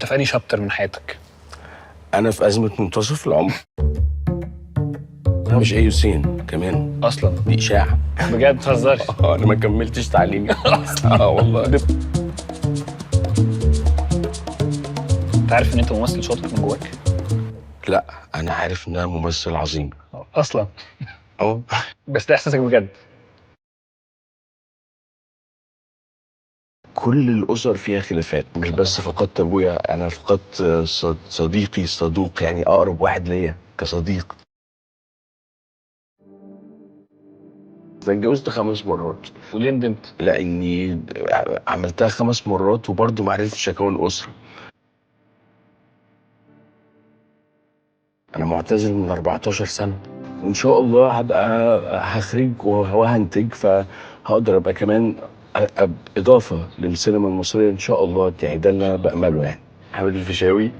في انهي chapter من حياتك؟ انا في ازمة منتصف العمر. انا مش ايوسين كمان اصلا دي اشاعة. بجد ما تهزرش. انا ما كملتش تعليمي. اه والله. انت عارف ان انت ممثل شاطر من جواك؟ لا، انا عارف ان انا ممثل عظيم اصلا. اه بس ده احساسك بجد؟ كل الاسر فيها خلافات، مش بس فقدت ابويا، انا فقدت صديقي الصدوق، يعني اقرب واحد ليا كصديق. اتجوزت 5 مرات. وليه ندمت؟ لاني عملتها 5 مرات وبرضه ما عرفتش اكون اسره. انا معتزل من 14 سنة، وان شاء الله هبقى هخرج وهنتج، فهقدر ابقى كمان اضافه للسينما المصرية ان شاء الله. يعني ده اللي انا بامله. يعني احمد الفيشاوي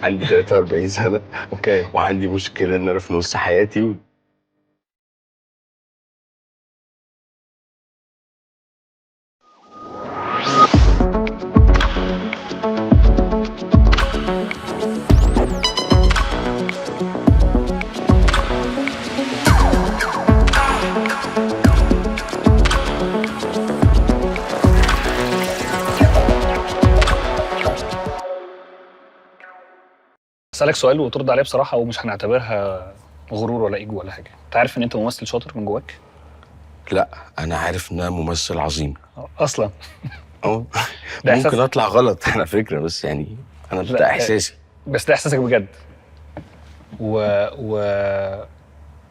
عندي 43 سنة. okay. وعندي مشكلة ان انا في نص حياتي. اسالك سؤال وترد عليه بصراحة، ومش هنعتبرها غرور ولا ايجو ولا حاجة. انت عارف ان انت ممثل شاطر من جواك؟ لا، انا عارف ان انا ممثل عظيم اصلا. اه ده إحساس- ممكن اطلع غلط على فكرة، بس يعني انا لا، ده احساسي. بس ده احساسك بجد. و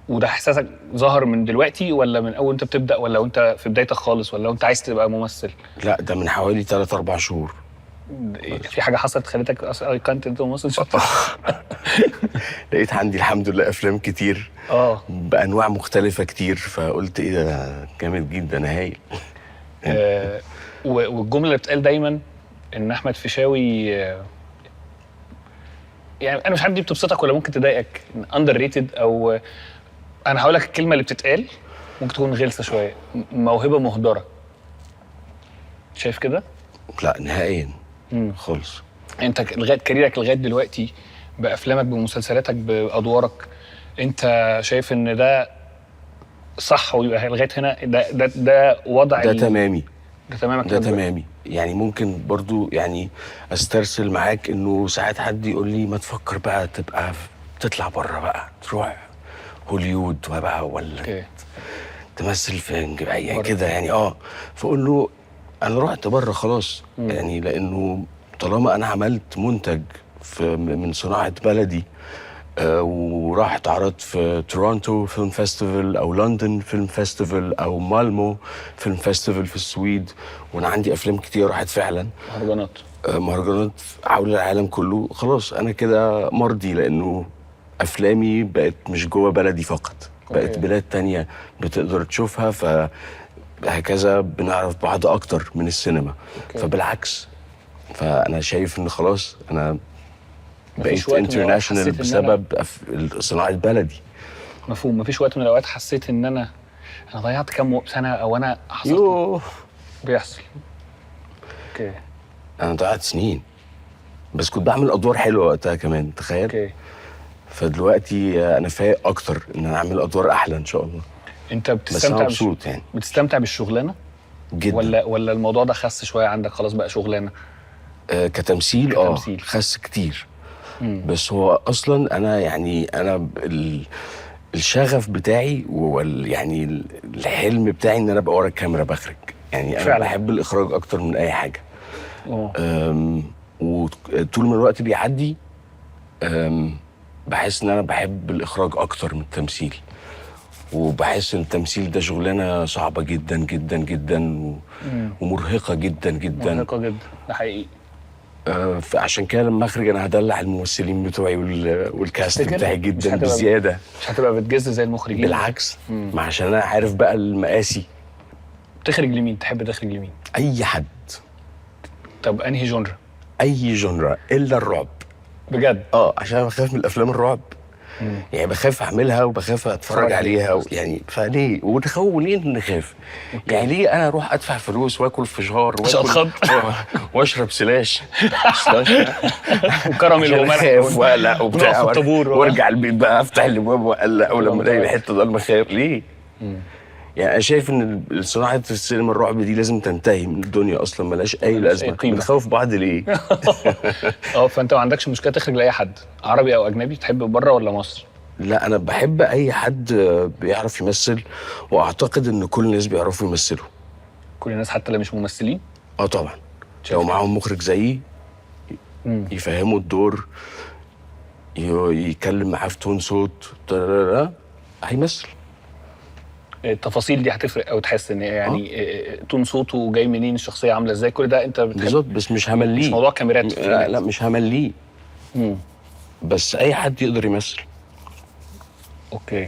وده احساسك ظهر من دلوقتي ولا من اول انت بتبدا، ولا وانت في بدايتك خالص، ولا وانت عايز تبقى ممثل؟ لا، ده من حوالي 3-4 شهور. في حاجة حصلت خلتك اصلا ايقنت انت ممثل شاطر؟ لقيت عندي الحمد لله افلام كتير بانواع مختلفة كتير، فقلت ايه ده جامد جدا، هايل. والجملة اللي بتقال دايما ان احمد فيشاوي، يعني انا مش عارف دي بتبسطك ولا ممكن تضايقك، underrated، او انا هقول لك الكلمة اللي بتتقال ممكن تكون غلسه شوية، موهبة مهدره. شايف كده؟ لا نهائيا خالص. انت لغاية كاريرك لغاية دلوقتي بافلامك بمسلسلاتك بادوارك، انت شايف ان ده صح ويبقى لغاية هنا ده ده ده وضع ده تمامي. ده تمامك ده تمامي. يعني ممكن برضو يعني استرسل معاك انه ساعات حد يقول لي ما تفكر بقى تبقى تطلع بره بقى، تروح هوليود وبقى، ولا تمثل في يعني كده يعني. فاقول له انا رحت بره خلاص. يعني لانه طالما انا عملت منتج من صناعة بلدي، وراح اتعرض في تورونتو film festival او لندن film festival او مالمو film festival في السويد، وانا عندي افلام كتير راحت فعلا مهرجانات، مهرجانات حول العالم كله، خلاص انا كده مرضي، لانه افلامي بقت مش جوه بلدي فقط، بقت بلاد تانية بتقدر تشوفها، فهكذا بنعرف بعض اكتر من السينما. فبالعكس، فانا شايف ان خلاص انا بقيت international بسبب صناعة بلدي. مفهوم. مفيش وقت من الاوقات حسيت ان انا ضيعت كام سنة او انا حصلت بيحصل؟ okay. انا ضيعت سنين، بس كنت بعمل ادوار حلوة وقتها كمان، تخيل. okay. فدلوقتي انا فايق اكتر ان انا اعمل ادوار احلى ان شاء الله. انت بتستمتع؟ بس انا مبسوط يعني. بتستمتع بالشغلانه جدا ولا الموضوع ده خس شوية عندك خلاص بقى شغلانة؟ كتمثيل خس كتير. بس هو اصلا انا يعني انا الشغف بتاعي يعني الحلم بتاعي ان انا ابقى ورا الكاميرا بخرج. يعني انا فعلا بحب الاخراج اكتر من اي حاجة. وطول ما الوقت بيعدي بحس ان انا بحب الاخراج اكتر من التمثيل، وبحس ان التمثيل ده شغلانة صعبة جدا جدا جدا ومرهقه جدا جدا. مرهقة جدا، ده حقيقي. فعشان كده لما اخرج انا هدلع الممثلين بتوعي والكاست بتاعي جدا بزيادة. مش هتبقى بتجز زي المخرجين؟ بالعكس، ما عشان انا عارف بقى المقاسي. تخرج لمين؟ تحب تخرج لمين؟ اي حد. طب انهي genre؟ اي genre الا الرعب. بجد؟ عشان انا بخاف من الافلام الرعب. يعني بخاف اعملها وبخاف اتفرج عليها يعني. فليه وتخوف؟ ليه نخاف؟ يعني ليه انا اروح ادفع فلوس واكل فشار واكل واشرب سلاش وكراميل عشان وملح اخاف واقلق وبتاع، ونقف في الطابور وارجع البيت بقى افتح الابواب واقلق، ولما الاقي الحتة ضلمة خايف ليه؟ يعني انا شايف ان صناعة السينما الرعب دي لازم تنتهي من الدنيا اصلا، ملهاش اي ملهاش أي لازمه. قيمة. بنخوف بعض ليه؟ فانت ما عندكش مشكلة تخرج لاي حد، عربي او اجنبي؟ تحب بره ولا مصر؟ لا، انا بحب اي حد بيعرف يمثل، واعتقد ان كل الناس بيعرفوا يمثلوا. كل الناس حتى اللي مش ممثلين؟ اه طبعا، شايف لو كده. معاهم مخرج زيي يفهموا الدور، يتكلم معاه في tone صوت، ترارارا، هيمثل. التفاصيل دي هتفرق، او تحس ان يعني tone صوته جاي منين، الشخصية عامله ازاي، كل ده انت بتحب؟ بالظبط، بس مش همليه. مش موضوع كاميرات. لا لا، مش همليه. بس اي حد يقدر يمثل. okay.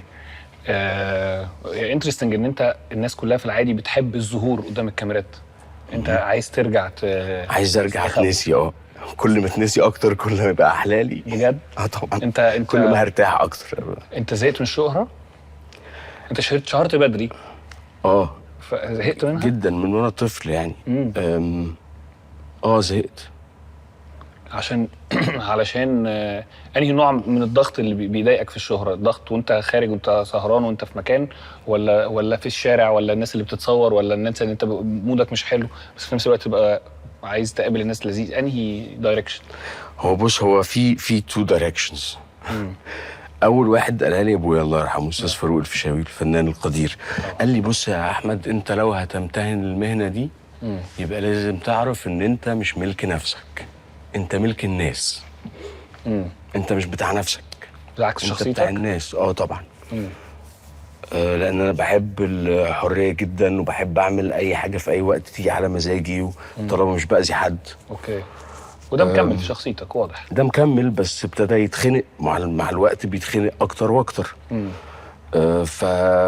interesting ان انت الناس كلها في العادي بتحب الظهور قدام الكاميرات، انت عايز ترجع عايز ارجع تستخبى. اتنسي. كل ما اتنسي اكتر كل ما يبقى احلى لي. بجد؟ اه طبعا. انت كل ما هرتاح اكتر. انت زهقت من الشهرة؟ انت شهرت بدري. فزهقت منها؟ جدا، من وانا طفل يعني. زهقت. علشان انهي نوع من الضغط اللي بيضايقك في الشهرة؟ الضغط وانت خارج وانت سهران وانت في مكان، ولا في الشارع، ولا الناس اللي بتتصور، ولا الناس اللي انت mood ك مش حلو بس في نفس الوقت تبقى عايز تقابل الناس لذيذ؟ انهي direction؟ هو بص، هو في two directions. اول واحد قالها لي ابويا الله يرحمه، استاذ فاروق الفيشاوي الفنان القدير، قال لي بص يا احمد، انت لو هتمتهن المهنة دي يبقى لازم تعرف ان انت مش ملك نفسك، انت ملك الناس. انت مش بتاع نفسك، بالعكس انت شخصيتك بتاع الناس. طبعا. لان انا بحب الحرية جدا، وبحب اعمل اي حاجة في اي وقت تيجي على مزاجي، طالما مش باذي حد. okay، وده مكمل في شخصيتك واضح. ده مكمل، بس ابتدى يتخنق مع الوقت، بيتخنق اكتر واكتر.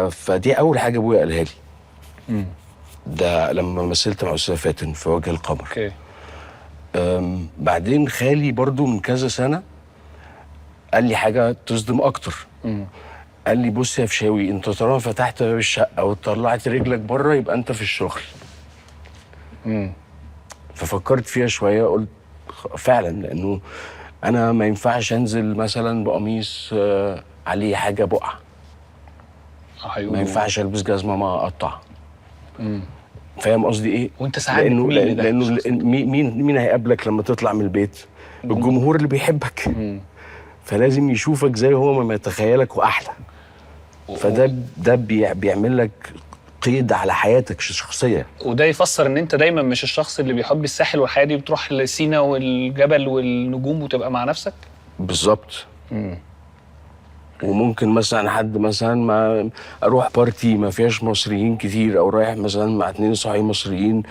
فدي اول حاجة ابويا قالها لي. ده لما مثلت مع استاذه فاتن في وجه القمر. okay. بعدين خالي برضو من كذا سنة قال لي حاجة تصدم اكتر. قال لي بص يا فشاوي، انت طالما فتحت باب الشقة وطلعت رجلك بره يبقى انت في الشغل. ففكرت فيها شوية، قلت فعلا، لانه انا ما ينفعش انزل مثلا بقميص عليه حاجة بقعة. ما ينفعش البس جزمه ما اقطعها. فاهم قصدي ايه؟ وانت ساعات لانه بتميل لده. لانه مين هيقابلك لما تطلع من البيت؟ الجمهور اللي بيحبك. فلازم يشوفك زي هو ما يتخيلك واحلى. فده بيعمل لك قيد على حياتك الشخصية. وده يفسر ان انت دايما مش الشخص اللي بيحب الساحل والحياة دي، بتروح لسينا والجبل والنجوم وتبقى مع نفسك. بالظبط. وممكن مثلا حد مثلا ما اروح party ما فيهاش مصريين كتير، او رايح مثلا مع 2 صحابي مصريين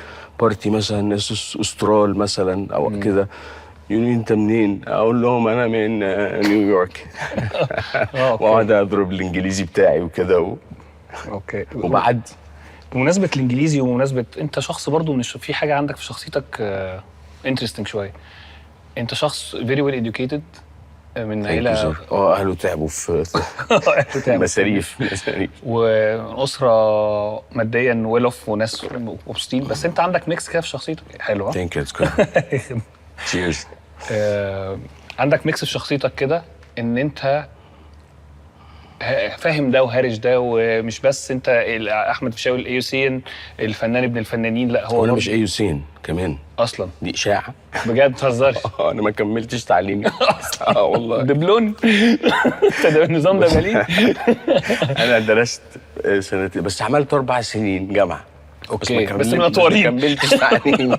party مثلا ناس استرال مثلا او كده، يقولوا لي انت منين؟ اقول لهم انا من نيويورك. واقعد اضرب الانجليزي بتاعي وكده okay. وبعد بمناسبة الانجليزي ومناسبة انت شخص برضو مش في حاجة عندك في شخصيتك interesting شوية. انت شخص very well educated من عيله اهله تعبوا في مصاريف واسره ماديا well off وناس مبسوطين، بس انت عندك mix كده في شخصيتك حلوة. thank you. cheers. عندك mix في شخصيتك كده ان انت فاهم ده وهارج ده، ومش بس انت احمد فشاوي ال AUC الفنان ابن الفنانين، لا هو انا مش AUC كمان اصلا، دي اشاعة بجد ما تهزرش. انا ما كملتش تعليمي اصلا. والله دبلون. انت ده النظام ده بليد. انا درست سنتين بس، عملت 4 سنين جامعه. okay، بس من الاطوالين ما كملتش تعليمي.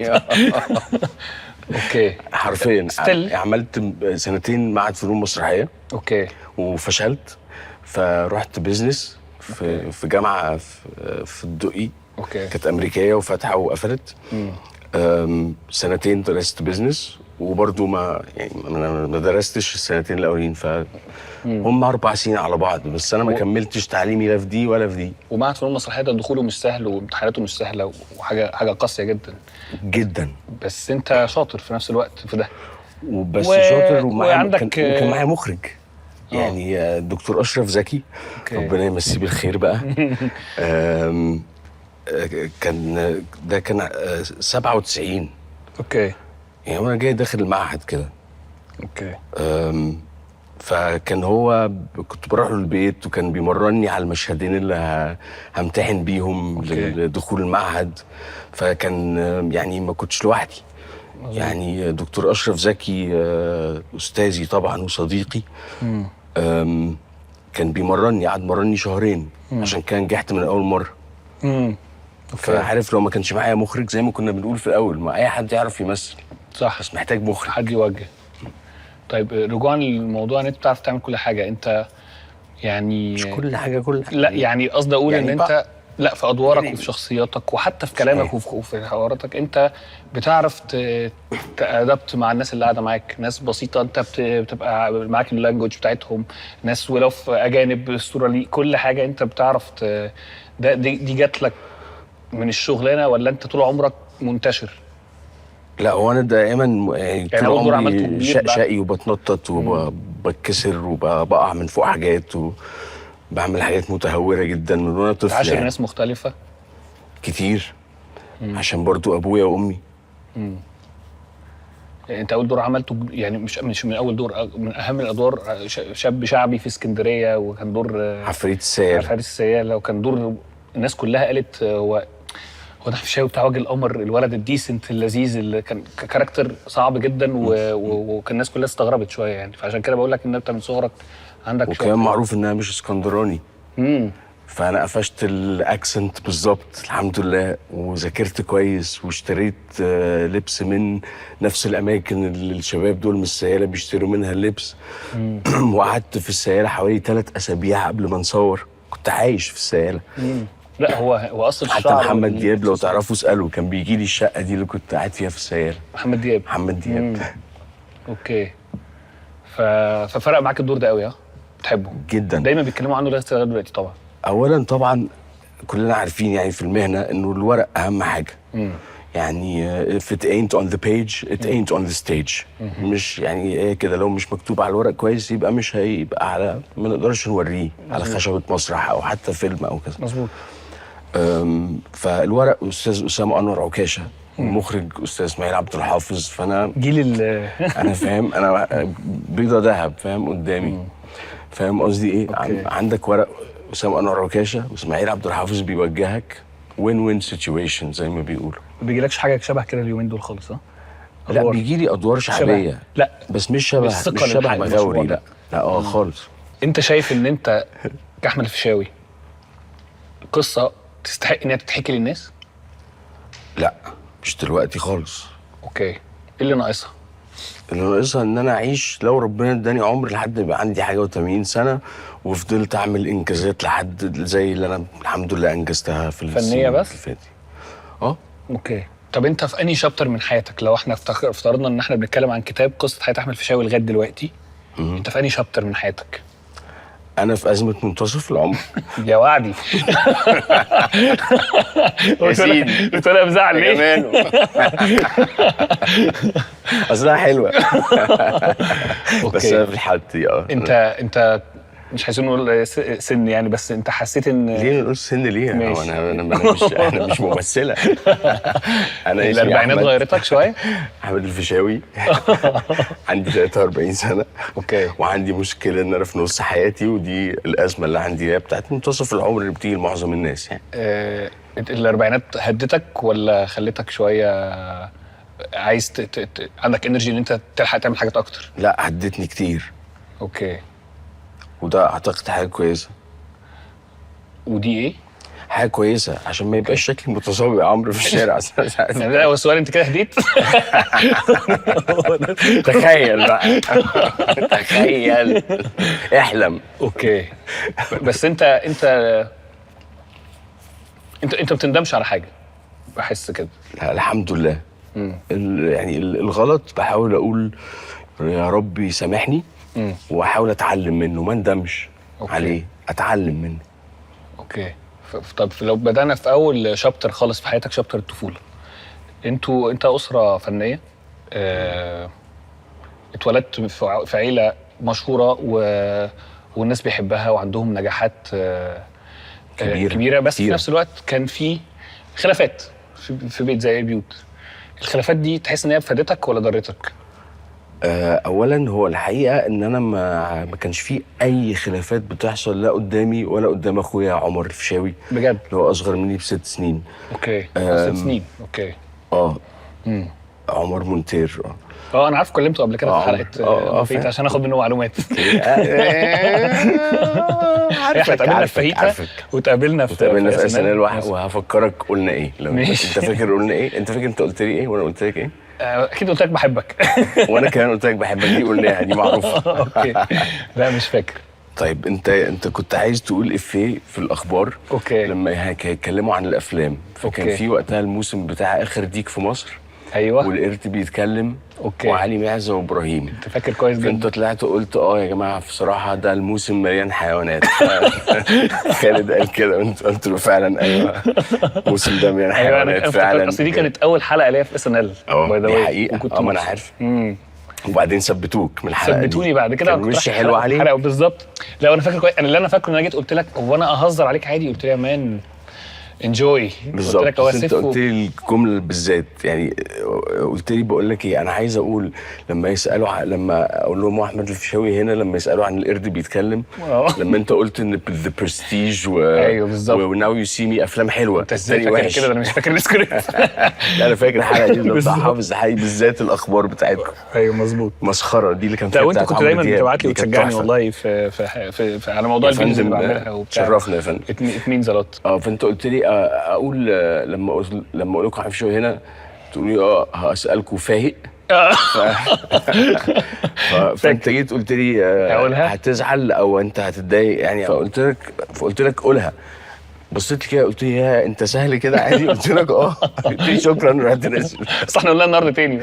okay، حرفيا عملت 2 سنتين معهد فنون مسرحية. okay، وفشلت، فروحت business في جامعه في الدقي. okay، كانت امريكية وفاتحه وقفلت. 2 سنتين درست business، وبرده ما يعني ما درستش السنتين الاولين، فهم 4 سنين على بعض، بس انا ما كملتش تعليمي لا في دي ولا في دي. ومعهد فنون مسرحية ده دخوله مش سهل وامتحاناته مش سهلة، وحاجه حاجة قاسية جدا جدا، بس انت شاطر في نفس الوقت في ده. وبس شاطر، ومعايا وعندك كان معايا مخرج. يعني الدكتور اشرف زكي، okay. ربنا يمسيه بالخير بقى. آم، آه، كان ده كان 97. okay. يعني وانا جاي داخل المعهد كده. okay. فكان هو كنت بروح له البيت وكان بيمرني على المشهدين اللي همتحن بيهم okay. لدخول المعهد. فكان يعني ما كنتش لوحدي. يعني دكتور اشرف زكي استاذي طبعا وصديقي. كان بيمرني، قعد مرني شهرين عشان كان نجحت من اول مره. Okay. فعارف لو ما كانش معايا مخرج، زي ما كنا بنقول في الاول، ما اي حد يعرف يمثل، بس محتاج مخرج. حد يوجه. طيب رجوعا للموضوع ان انت بتعرف تعمل كل حاجه، انت يعني مش كل حاجه، كل حاجه. لا يعني قصدي اقول يعني ان انت لا في ادوارك يعني وفي شخصياتك وحتى في كلامك صحيح. وفي حواراتك، انت بتعرف ت adapt مع الناس اللي قاعدة معاك. ناس بسيطة انت بتبقى معاك ال language بتاعتهم، ناس ولو في اجانب استرالي، كل حاجة انت بتعرف ده دي جات لك من الشغلانة ولا انت طول عمرك منتشر؟ لا هو انا دائما يعني طول أول دور عمري عملته كبير شقي وبتنطط وبتكسر وبقع من فوق حاجات وبعمل حاجات متهوره جدا من وانا طفل. تعاشر يعني. ناس مختلفة كتير. عشان برضو ابويا وامي. انت اول دور عملته يعني مش من اول دور، من اهم الادوار، شاب شعبي في اسكندريه، وكان دور عفريت السيالة. عفريت السيالة، وكان دور الناس كلها قالت هو ده الفيشاوي بتاع وجه القمر، الولد ال decent اللذيذ اللي كان character صعب جدا، وكان الناس كلها استغربت شوية يعني. فعشان كده بقول لك ان انت من صغرك عندك شوية. وكمان معروف ان انا مش اسكندراني. فانا قفشت ال accent بالظبط الحمد لله، وذاكرت كويس، واشتريت لبس من نفس الاماكن اللي الشباب دول من السياله بيشتروا منها اللبس. وقعدت في السياله حوالي 3 اسابيع قبل ما نصور، كنت عايش في السياله. لا هو اصلا حتى الشعر محمد دياب لو تعرفوا اساله، كان بيجي لي الشقة دي اللي كنت قاعد فيها في السياله. محمد دياب. محمد دياب. okay. ففرق معاك الدور ده قوي؟ ها، بتحبه جدا. دايما بيتكلموا عنه لغاية دلوقتي طبعا. اولا طبعا كلنا عارفين يعني في المهنة انه الورق اهم حاجه. يعني if it ain't on the page it ain't on the stage. مش يعني ايه كده، لو مش مكتوب على الورق كويس يبقى مش هيبقى على، ما نقدرش نوريه على خشبه مسرح او حتى فيلم او كذا. فالورق استاذ اسامه انور عكاشه، المخرج استاذ اسماعيل عبد الحافظ، فانا جيل انا فاهم، انا بيضة ذهب فاهم قدامي، فاهم قصدي ايه؟ okay. عندك ورق اسامه انور عكاشه واسماعيل عبد الحافظ بيوجهك، win win situation زي ما بيقولوا. ما بيجيلكش حاجة شبه كده اليومين دول خالص؟ ها؟ لا أدوار. بيجي لي ادوار شعبيه. لا بس مش شبه، مش ثقة مش شبه للحق المشروع مغاوري. ده. لا لا خالص. انت شايف ان انت كاحمد الفيشاوي قصة تستحق انها تتحكي للناس؟ لا مش دلوقتي خالص. okay، ايه اللي ناقصها؟ اللي ناقصها ان انا اعيش، لو ربنا اداني عمر لحد يبقى عندي حاجة و80 سنة، وفضلت اعمل انجازات لحد زي اللي انا الحمد لله انجزتها في فنية السنين بس؟ اللي فاتت. اه. okay. طب انت في انهي chapter من حياتك؟ لو احنا افترضنا ان احنا بنتكلم عن كتاب قصة حياة احمد الفيشاوي لغاية دلوقتي، انت في انهي chapter من حياتك؟ انا في ازمة منتصف العمر. يا وعدي. يا سيدي. قلت لها بزعل ليه؟ اصلها حلوه. بس okay. انا في الحالتي انت مش عايزين نقول سن يعني، بس انت حسيت ان ليه نقول سن ليه؟ هو ماشي. انا مش ممثله. انا اسمي الاربعينات أحمد. غيرتك شوية؟ احمد الفيشاوي، عندي 43 سنه. okay. وعندي مشكلة ان انا في نص حياتي، ودي الازمة اللي عندي هي بتاعت منتصف العمر اللي بتيجي لمعظم الناس يعني. الاربعينات هدتك ولا خلتك شوية عايز عندك energy ان انت تلحق تعمل حاجات اكتر؟ لا هدتني كتير. okay. وده اعتقد حاجة كويسة. ودي ايه؟ حاجة كويسة عشان ما يبقاش شكلي متسابق يا عمرو في الشارع. لا هو السؤال انت كده هديت؟ تخيل بقى، تخيل، احلم. okay. بس انت انت انت انت ما بتندمش على حاجة، بحس كده. لا الحمد لله. يعني الغلط بحاول اقول يا رب يسامحني، واحاول اتعلم منه، ما اندمش okay. عليه، اتعلم منه. okay. طب لو بدأنا في أول chapter خالص في حياتك، chapter الطفولة. انت أسرة فنية، اتولدت في عيلة مشهورة والناس بيحبها وعندهم نجاحات كبيرة. كبيرة، بس في كتيرة. نفس الوقت كان في خلافات في بيت زي اي بيوت. الخلافات دي تحس ان هي فادتك ولا ضرتك؟ اولا هو الحقيقة ان انا ما كانش فيه اي خلافات بتحصل، لا قدامي ولا قدام اخويا عمر الفيشاوي بجد؟ اللي هو اصغر مني ب6 سنين. okay، 6 سنين، okay. اه، عمر مونتير، اه. اه، انا عارف، كلمته قبل كده في حلقة فيت فاهم. عشان اخد منه معلومات. احنا عارفك. اتقابلنا في عارفك. فاهيتا عارفك. واتقابلنا في واتقابلنا في SNL. SNL. وهفكرك قلنا ايه لو ماشي. انت فاكر قلنا ايه؟ انت فاكر انت قلت لي ايه وانا قلت لك ايه؟ اكيد قلت لك بحبك. وانا كمان قلت لك بحبك، دي قلناها، دي معروفه. okay، لا مش فاكر. طيب، انت كنت عايز تقول افيه في الاخبار okay. لما هيتكلموا عن الافلام، فكان okay. في وقتها الموسم بتاع اخر ديك في مصر والقرد بيتكلم okay. وعلي معزة وابراهيم. انت فاكر كويس فانت جدا. طلعت قلت اه يا جماعة بصراحة ده الموسم مليان حيوانات. خالد قال كده وانت قلت له فعلا ايوه، الموسم ده مليان ايوه، انا حيوانات افتكرت فعلا. اصل دي كانت اول حلقة ليا في SNL. اه، دي حقيقه، اه ما انا عارف. وبعدين ثبتوك من الحلقة دي. ثبتوني بعد كده. كان كنت وشي رايح حلو عليه. حلقة بالظبط. لا انا فاكر كويس، انا اللي انا فاكره ان انا جيت قلت لك هو انا اهزر عليك عادي، قلت لي يا man enjoy. بالظبط. قلت لك هو بس انت سيف قلت لي الجملة بالذات، يعني قلت لي بقول لك ايه، انا عايز اقول لما يسالوا لما اقول لهم هو احمد الفيشاوي هنا، لما يسالوا عن القرد بيتكلم. لما انت قلت ان The Prestige و ايوه، بالظبط. و Now You See Me افلام حلوه. انت ازاي التاني فاكر وحش. كده؟ ده انا مش فاكر السكريبت. لا انا فاكر الحلقة دي بالظبط. بالظبط. حافظ الحقيقي بالذات الاخبار بتاعتكم. ايوه مظبوط. مسخرة دي اللي كان لا فيها وانت بتاعت كنت عمرو دايما دياب. بتبعت لي دي كانت وتشجعني تحفة. والله في على موضوع يا ال videos اللي فندم، بعملها وبتاع. شرفنا يا فندم. it means a lot. اه، فانت قلت لي اقول لما اقول لكم الفيشاوي هنا تقولي اه هسالكم فاهق. فانت جيت قلت لي هقولها؟ هتزعل او انت هتتضايق يعني، فقلت لك قولها. بصيت لي كده قلت لي يا انت سهل كده عادي، قلت لك اه، قلت لي شكرا ورحت نازل. بس احنا قلنا النهارده تاني.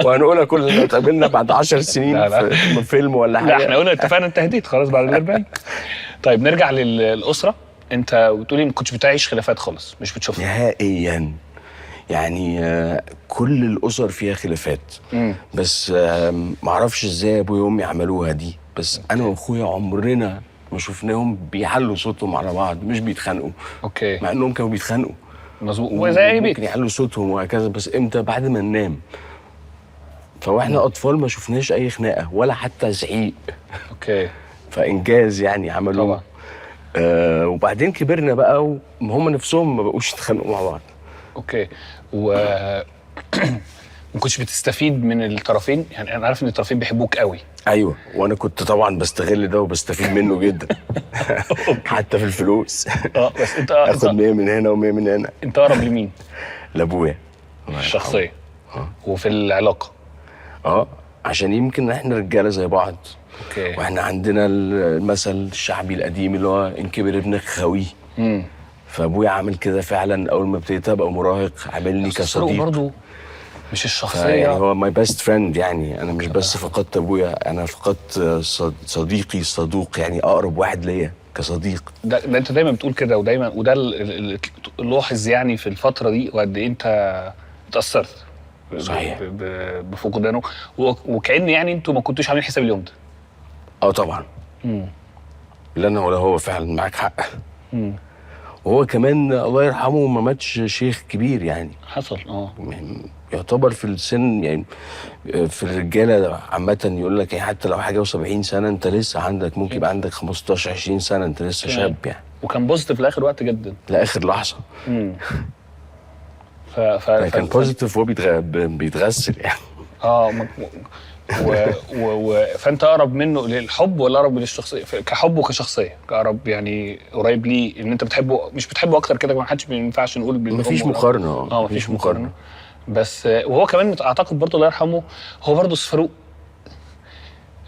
وهنقولها كل لو اتقابلنا بعد 10 سنين لا، لا. في فيلم ولا لا حاجه. احنا قلنا اتفقنا، انت هديت خلاص بعد ال 40. طيب نرجع للاسره، انت بتقولي ما كنتش بتعيش خلافات خالص، مش بتشوفها. نهائيا، يعني كل الاسر فيها خلافات، بس معرفش ازاي ابويا وامي عملوها دي، بس انا واخويا عمرنا ما شفناهم بيعلوا صوتهم على بعض، مش بيتخانقوا. مع انهم كانوا بيتخانقوا. مظبوط، وزي اي بيت. ممكن يعلوا صوتهم وهكذا، بس امتى؟ بعد ما ننام. فواحنا اطفال ما شفناش اي خناقه ولا حتى زعيق. فانجاز يعني عملوه. طبعا. وبعدين كبرنا بقى وهم نفسهم ما بقوش يتخانقوا مع بعض. okay، و ما كنتش بتستفيد من الطرفين؟ يعني انا عارف ان الطرفين بيحبوك قوي. ايوه، وانا كنت طبعا بستغل ده وبستفيد منه جدا، حتى في الفلوس. اه بس انت اخد انت, 100 من هنا و100 من هنا. انت اقرب لمين؟ لابويا الله يرحمه. الشخصيه وفي العلاقه. اه، عشان يمكن احنا رجاله زي بعض. واحنا عندنا المثل الشعبي القديم اللي هو ان كبر ابنك خاوية. فابويا عمل كده فعلا، اول ما ابتديت ابقى مراهق عاملني بس فاروق كصديق. برضه مش الشخصيه. يعني هو my best friend، يعني انا مش بس فقدت ابويا، انا فقدت صديقي الصدوق، يعني اقرب واحد ليا كصديق. ده انت دايما بتقول كده، ودايما وده لاحظ يعني في الفترة دي وقد ايه انت اتاثرت صحيح. بفقدانه، وكأن يعني انتوا ما كنتوش عاملين حساب اليوم ده. اه طبعا، لا انا ولا هو، فعلا معاك حق. وهو كمان الله يرحمه ما ماتش شيخ كبير يعني. حصل، اه. يعني يعتبر في السن، يعني في الرجالة عامة يقول لك حتى لو حاجة و70 سنة انت لسه عندك، ممكن يبقى عندك 15 20 سنه، انت لسه شاب يعني. وكان positive لاخر وقت جدا. لاخر لحظه. كان positive وهو بيتغسل يعني. اه فانت اقرب منه للحب ولا اقرب للشخصيه؟ كحب وكشخصيه اقرب، يعني قريب ليه ان انت بتحبه مش بتحبه اكتر كده؟ ما حدش، ما ينفعش نقول بالأم مفيش مقارنه. اه، مفيش مقارنه، بس وهو كمان اعتقد برضه الله يرحمه هو برضه فاروق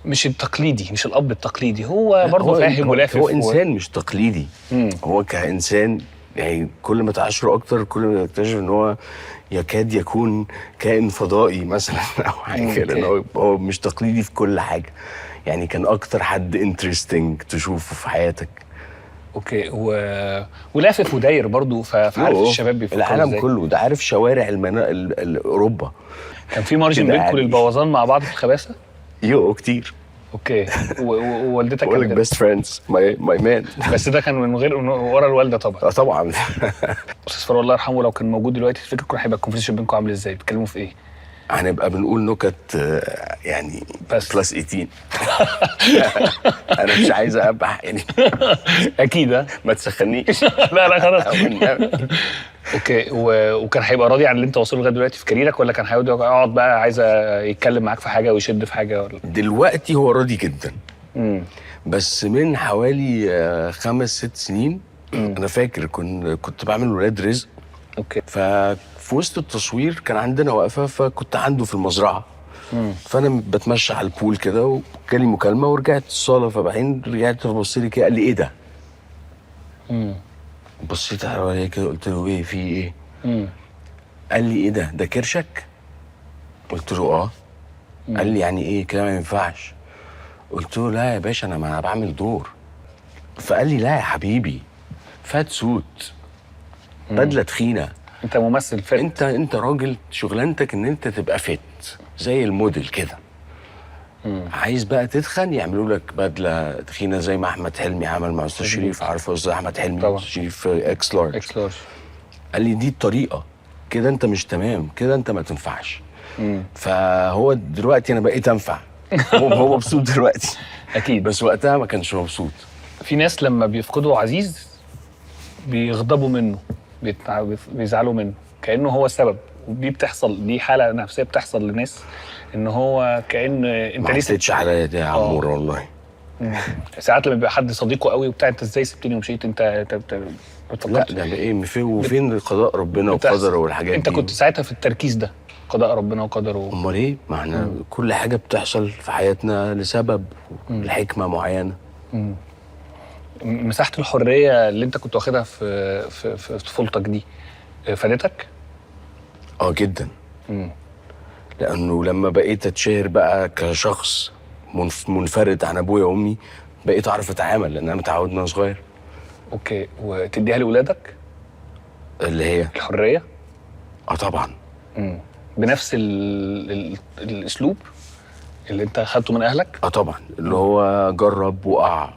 مش التقليدي، مش الاب التقليدي، هو برضه فاهم ولافف. هو انسان مش تقليدي. هو كانسان يعني كل ما تعاشره اكتر كل ما تكتشف ان هو يكاد يكون كائن فضائي مثلا او حاجه، لان هو مش تقليدي في كل حاجه، يعني كان اكتر حد interesting تشوفه في حياتك. okay، ولافف وداير برضه، فعارف الشباب بيفكروا العالم ازاي. كله ده، عارف شوارع اوروبا. كان في margin كده بينكم يعني. للبوظان مع بعض في الخباثه؟ يو كتير. okay، ووالدتك بقول لك best friends، my man. بس ده كان من غير ورا الوالدة طبعا. اه طبعا. استاذ فاروق الله يرحمه لو كان موجود دلوقتي، تفتكر كان هيبقى ال conversation بينكم عامل ازاي؟ بتتكلموا في ايه؟ هنبقى بنقول نكت يعني بس plus 18. انا مش عايز ابقى يعني. اكيد ها؟ ما تسخنيش. لا لا خلاص. okay، وكان هيبقى راضي عن اللي انت واصله لغاية دلوقتي في كاريرك، ولا كان هيقعد يقعد بقى عايز يتكلم معاك في حاجة ويشد في حاجة ولا؟ دلوقتي هو راضي جدا. بس من حوالي 5 6 سنين انا فاكر كنت بعمل ولاد رزق. ففي وسط التصوير كان عندنا وقفه، فكنت عنده في المزرعه. فانا بتمشى على ال pool كده وجالي مكالمة ورجعت الصاله، فبعدين رجعت فبص لي كده قال لي ايه ده؟ بصيت حواليا كده قلت له ايه في ايه؟ قال لي ايه ده؟ ده كرشك؟ قلت له اه. قال لي يعني ايه كده ما ينفعش؟ قلت له لا يا باشا انا ما بعمل دور. فقال لي لا يا حبيبي، fat suit، بدله تخينه، انت ممثل fit، انت راجل شغلانتك ان انت تبقى fit زي الموديل كده. عايز بقى تتخن يعملوا لك بدله تخينة زي ما احمد حلمي عمل مع استاذ شريف. عارف استاذ احمد حلمي؟ طبعا. شريف X Large. X Large. قال لي دي الطريقة كده، انت مش تمام كده، انت ما تنفعش. فهو دلوقتي انا بقيت انفع، هو مبسوط دلوقتي. اكيد. بس وقتها ما كانش مبسوط. في ناس لما بيفقدوا عزيز بيغضبوا منه، بيزعلوا منه كانه هو السبب، ودي بتحصل، دي حاله نفسية بتحصل لناس ان هو كان انت ما ليه عدتش عليا دي يا عمور والله. ساعات لما بيبقى حد صديقه قوي وبتاع، انت ازاي سبتني ومشيت، انت لا ده ايه فين وفين قضاء ربنا وقدره والحاجات انت دي. كنت ساعتها في التركيز ده، قضاء ربنا وقدره. امال ايه؟ ما احنا كل حاجة بتحصل في حياتنا لسبب، لحكمه معينة. مساحة الحرية اللي انت كنت واخدها في في في طفولتك دي فادتك؟ اه جدا. لانه لما بقيت اتشهر بقى كشخص منفرد عن ابويا وامي، بقيت اعرف اتعامل لان انا متعود وانا صغير. okay، وتديها لاولادك؟ اللي هي الحرية؟ اه طبعا. بنفس الاسلوب اللي انت خدته من اهلك؟ اه طبعا، اللي هو جرب وقع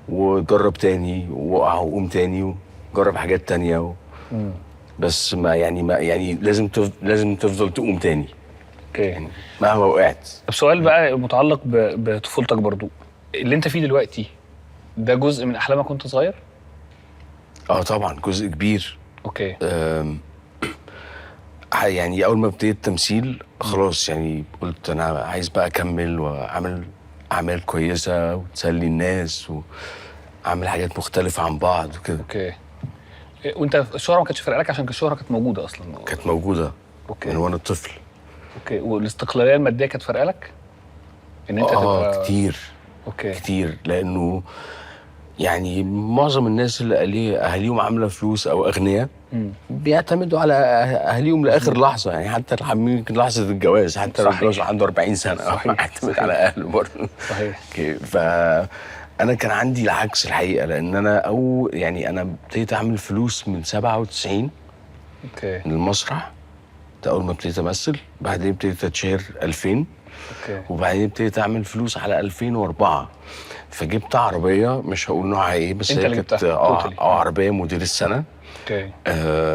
وجرب تاني وقع وقوم تاني وجرب حاجات تانية بس ما يعني ما يعني لازم تفضل تقوم تاني. okay. يعني مهما وقعت. طب سؤال بقى متعلق بطفولتك برضو، اللي انت فيه دلوقتي ده جزء من احلامك وانت صغير؟ اه طبعا جزء كبير. okay. يعني اول ما ابتديت تمثيل خلاص يعني قلت انا عايز بقى اكمل واعمل اعمال كويسة وتسلي الناس واعمل حاجات مختلفة عن بعض وكده. okay. وانت الشهرة ما كانتش فارقه لك عشان الشهرة كانت موجودة اصلا؟ كانت موجودة. okay. من وانا طفل. okay. والاستقلاليه المادية كانت فارقه لك؟ ان انت تبقى كتير. okay. كتير، لانه يعني معظم الناس اللي اهاليهم عامله فلوس او اغنياء بيعتمدوا على اهاليهم لاخر لحظة، يعني حتى يمكن لحظة الجواز، حتى لو الجواز عنده 40 سنة يعتمد على اهله برضه. صحيح. فانا كان عندي العكس الحقيقة، لان انا يعني انا ابتديت اعمل فلوس من 97. okay. من المسرح ده اول ما ابتديت امثل، بعدين ابتديت اتشهر 2000. okay. وبعدين ابتديت اعمل فلوس على 2004، فجبت عربية مش هقول نوعها ايه، بس انت هي اللي كانت جبتها. عربية موديل السنة. okay.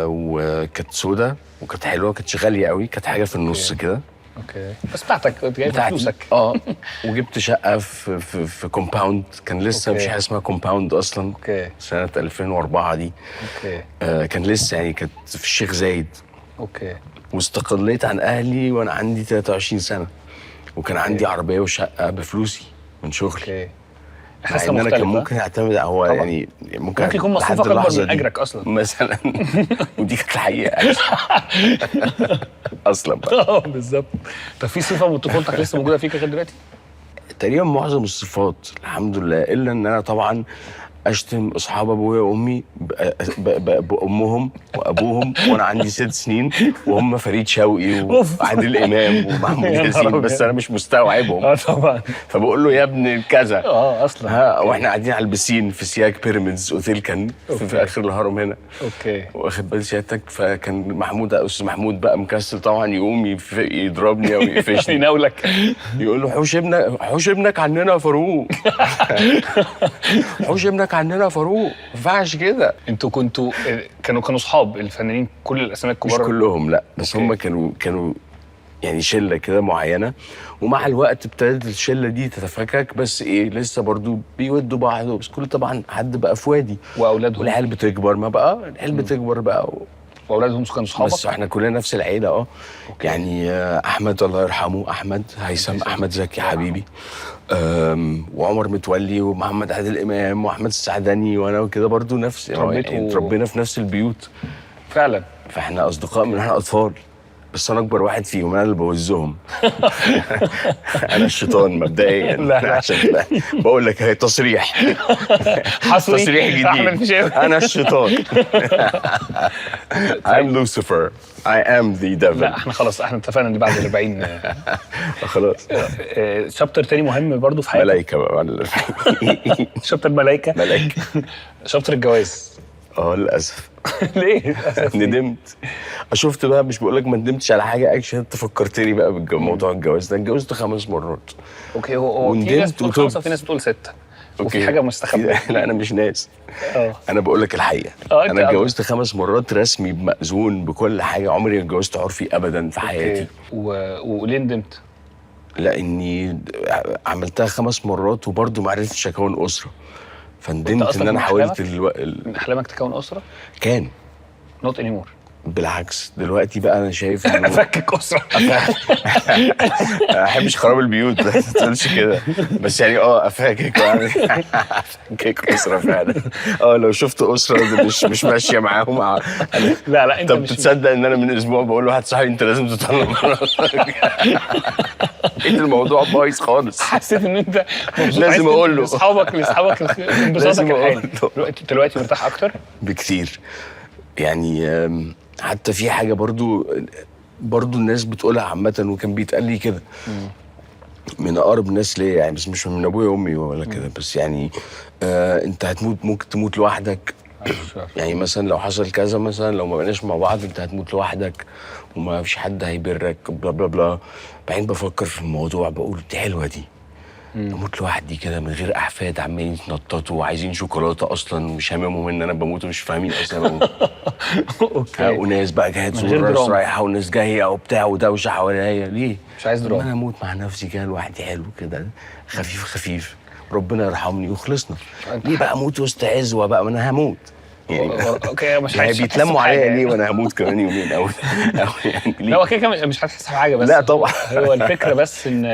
وكانت سودا وكانت حلوة، كانتش غالية قوي، كانت حاجة في النص كده. okay. بس بتاعتك، كنت جايب فلوسك. وجبت شقه في في, في compound، كان لسه مفيش حاجة اسمها compound اصلا. okay. سنة 2004 دي. okay. كان لسه يعني كانت في الشيخ زايد. okay. واستقليت عن اهلي وانا عندي 23 سنة، وكان عندي عربية وشقه بفلوسي من شغلي. okay. مع احساس ان انا كان مختلف. ممكن اعتمد هو طبعا. يعني ممكن يكون لحد مصروفك اكبر اللحظة من دي اجرك اصلا مثلا. ودي كانت الحقيقة اصلا بقى. بالظبط. طب في صفة من طفولتك لسه موجودة فيك لغاية دلوقتي؟ تقريبا معظم الصفات الحمد لله، الا ان انا طبعا اشتم اصحاب ابويا وامي بامهم وابوهم وانا عندي 6 سنين، وهم فريد شوقي وعادل امام ومحمود ياسين، بس انا مش مستوعبهم. طبعا. فبقول له يا ابن كذا. اصلا. ها، واحنا قاعدين على البسين في سياج بيراميدز اوتيل، كان في اخر الهرم هنا. okay. واخد بال سيادتك. فكان محمود، استاذ محمود بقى مكسل طبعا، يقوم يضربني او يقفشني يناولك، يقول له حوش ابنك، حوش ابنك عننا يا فاروق، حوش ابنك عننا يا فاروق، ما ينفعش كده. انتوا كنتوا كانوا اصحاب الفنانين كل الاسامي الكبار؟ مش كلهم، لا، بس هم كانوا يعني شله كده معينة، ومع الوقت ابتدت الشلة دي تتفكك، بس ايه لسه برضو بيودوا بعض، بس كل طبعا حد بقى في وادي، واولادهم، والعيال بتكبر، ما بقى العيال بتكبر بقى واولادهم كانوا اصحابك؟ بس احنا كلنا نفس العيلة. okay. يعني احمد الله يرحمه، احمد هيثم، احمد زكي حبيبي، وعمر متولي ومحمد عادل امام واحمد السعدني وانا وكده برضو نفس، يعني اتربينا في نفس البيوت فعلا. فاحنا اصدقاء من احنا اطفال، بس انا اكبر واحد فيهم، انا اللي بوزهم. انا الشيطان مبدئيا. لا. عشان بقول لك هي تصريح حصري، تصريح جديد، انا الشيطان. I'm Lucifer, I am the devil. لا احنا خلاص، احنا اتفقنا ان بعد 40 خلاص. chapter تاني مهم برضو في حياتك، ملايكة بقى بعد 40. chapter ملايكة، ملايكة. chapter الجواز. للاسف. ليه؟ ندمت. شفت بقى، مش بقول لك ما ندمتش على حاجة اكشن، انت فكرتني بقى بموضوع الجواز ده. اتجوزت 5 مرات. okay. هو في ناس بتقول 5 وفي ناس بتقول 6، وفي حاجة مستخبيه. لا انا مش ناس، انا بقول لك الحقيقة. انا اتجوزت 5 مرات رسمي، بمأذون، بكل حاجة. عمري ما اتجوزت عرفي ابدا في حياتي. وليه ندمت؟ لاني عملتها 5 مرات وبرضه ما عرفتش اكون اسره، فندمت ان انا حاولت. من احلامك تكون اسره؟ كان not anymore. بالعكس دلوقتي بقى انا شايف انه افكك اسره. ما احبش خراب البيوت، ما تقولش كده، بس يعني افكك، افكك اسره فعلا. لو شفت اسره مش ماشية معاهم. لا لا انت طب تصدق ان انا من اسبوع بقول لواحد صاحبي انت لازم تطلق مراتك؟ لقيت الموضوع بايظ خالص. حسيت ان انت لازم اقول له لاصحابك انبساطك الحالي. دلوقتي مرتاح اكتر بكتير يعني. حتى في حاجة برضو الناس بتقولها عامة، وكان بيتقال لي كده من اقرب الناس ليا يعني، بس مش من ابويا وامي ولا كده، بس يعني انت هتموت، ممكن تموت لوحدك. يعني مثلا لو حصل كذا، مثلا لو ما بقيناش مع بعض انت هتموت لوحدك وما فيش حد هيبرك، بلا بلا بلا. بعدين بفكر في الموضوع بقول دي حلوة دي، اموت لوحدي كده من غير احفاد عمالين يتنططوا وعايزين شوكولاتة اصلا، ومش هاممهم ان انا بموت ومش فاهمين اصلا بموت. okay. وناس بقى جاية تزور، ناس رايحة وناس جاية وبتاع ودوشه حواليا، ليه؟ مش عايز دراما. انا اموت مع نفسي كده لوحدي، حلو كده، خفيف خفيف، ربنا يرحمني وخلصنا. ليه بقى اموت وسط عزوه بقى؟ ما انا هموت يعني. okay، مش يعني بيتلموا عليا ليه وانا هموت كمان يومين او يعني ليه؟ لا هو كده مش هتحس بحاجة، بس لا طبعا. هو الفكرة بس ان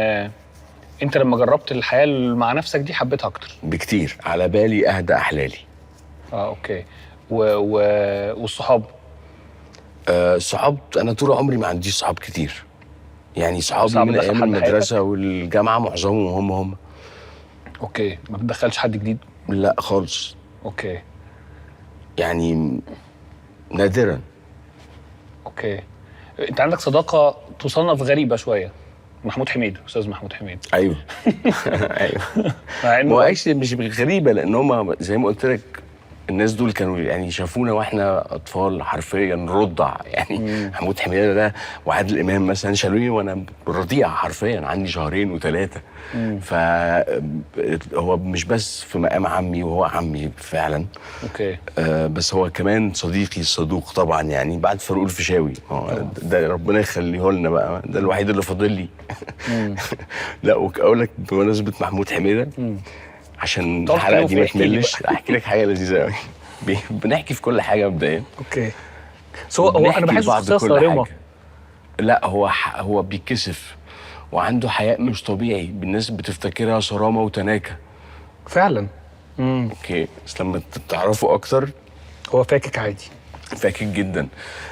انت لما جربت الحياة مع نفسك دي حبيتها اكتر بكتير. على بالي اهدى احلالي. okay. والصحاب؟ الصحاب انا طول عمري ما عنديش صحاب كتير يعني. صحابي من ايام المدرسة والجامعة معظمهم هم. okay. ما بتدخلش حد جديد؟ لا خالص. okay. يعني نادرا. okay. انت عندك صداقه تصنف غريبة شوية، محمود حميد، استاذ محمود حميد. ايوه. ايوه. ما هو actually مش غريبة، لان هم زي ما قلت لك الناس دول كانوا يعني شافونا واحنا اطفال حرفيا رضع يعني. محمود حميده ده وعادل امام مثلا شالوني وانا رضيع حرفيا، عندي 2 و3 شهور. فهو مش بس في مقام عمي، وهو عمي فعلا. okay. بس هو كمان صديقي الصدوق طبعا يعني، بعد فاروق الفيشاوي ده ربنا يخليه لنا بقى، ده الوحيد اللي فاضل لي. لا واقول لك بمناسبة محمود حميده، عشان الحلقة دي ما تملش، احكي لك حاجة لذيذة قوي. بنحكي في كل حاجة مبدئيا. okay. هو انا بحس شخصية صارمة. لا هو بيتكسف وعنده حياء مش طبيعي، الناس بتفتكرها صرامه وتناكه فعلا. okay، بس لما تعرفه اكتر هو فاكك عادي، فاكك جدا.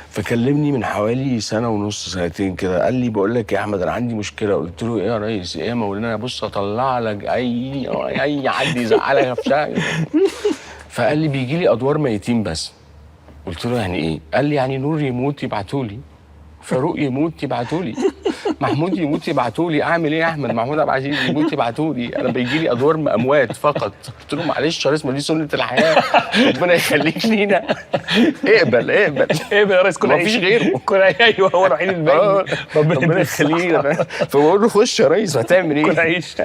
فكلمني من حوالي 1.5 سنة 2 سنين كده، قال لي بقول لك يا احمد انا عندي مشكلة. قلت له ايه يا ريس؟ ايه يا مولانا؟ بص اطلع لك اي حد يزعلك في شقه. فقال لي بيجي لي ادوار ميتين بس. قلت له يعني ايه؟ قال لي يعني نور يموت يبعتوا لي، فاروق يموت يبعتوا لي، محمود يموت يبعتوا لي، اعمل ايه يا احمد؟ محمود عبد العزيز يموت يبعتوا لي، انا بيجي لي ادوار اموات فقط. قلت له معلش يا ريس، ما دي سنة الحياة، ربنا يخليك لينا، اقبل اقبل. ايه يا ريس، كل ما فيش غيره. كل ايوه، هو الوحيد الباقي، ربنا يخلينا. فبقول له خش يا ريس، هتعمل ايه؟ كل عيش.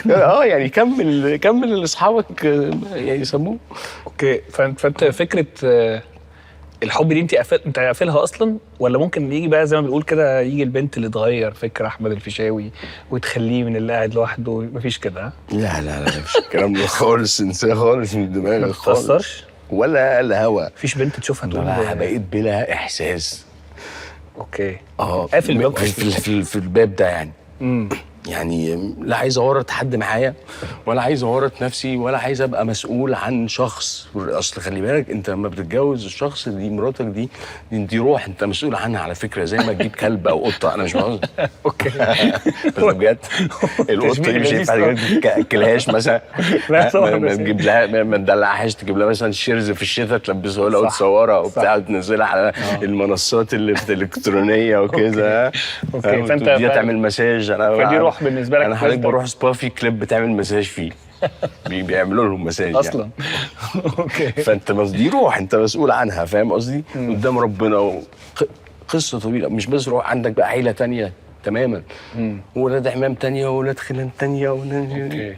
يعني كمل كمل اللي اصحابك يعني يسموه. okay، فانت فكرة الحب دي انت قافلها اصلا، ولا ممكن يجي بقى زي ما بنقول كده، يجي البنت اللي تغير فكر احمد الفيشاوي وتخليه من اللي قاعد لوحده؟ مفيش كده ها؟ لا لا لا، مفيش الكلام ده خالص، انساه خالص من دماغي ما خالص. بتتاثرش؟ ولا الهوا. مفيش بنت تشوفها تقول ولا بقيت بلا احساس. okay. اه، قافل الباب. في الباب ده يعني. يعني لا عايز اورط حد معايا، ولا عايز اورط نفسي، ولا عايز ابقى مسؤول عن شخص. اصل خلي بالك، انت لما بتتجوز الشخص دي، مراتك دي، دي روح انت مسؤول عنها على فكرة، زي ما تجيب كلب او قطة. انا مش بهزر. okay. بس بجد القطة دي مش هينفع تاكلهاش مثلا، لا طبعا. ما تجيب لها، ما تدلعهاش، تجيب لها مثلا شيرز في الشتاء تلبسه لها وتصورها وبتاع وتنزلها على المنصات الالكترونية وكده. okay، فانت دي تعمل مساج. انا فدي روح بالنسبة لك. انا حضرتك بروح سبا في كليب بتعمل مساج فيه، بيعملوا لهم مساج اصلا يعني. okay. فانت دي روح انت مسؤول عنها، فاهم قصدي؟ قدام ربنا قصة طويلة، مش بس روح، عندك بقى عيله ثانية تماما، وولاد عمام ثانية، وولاد خلان ثانية، okay.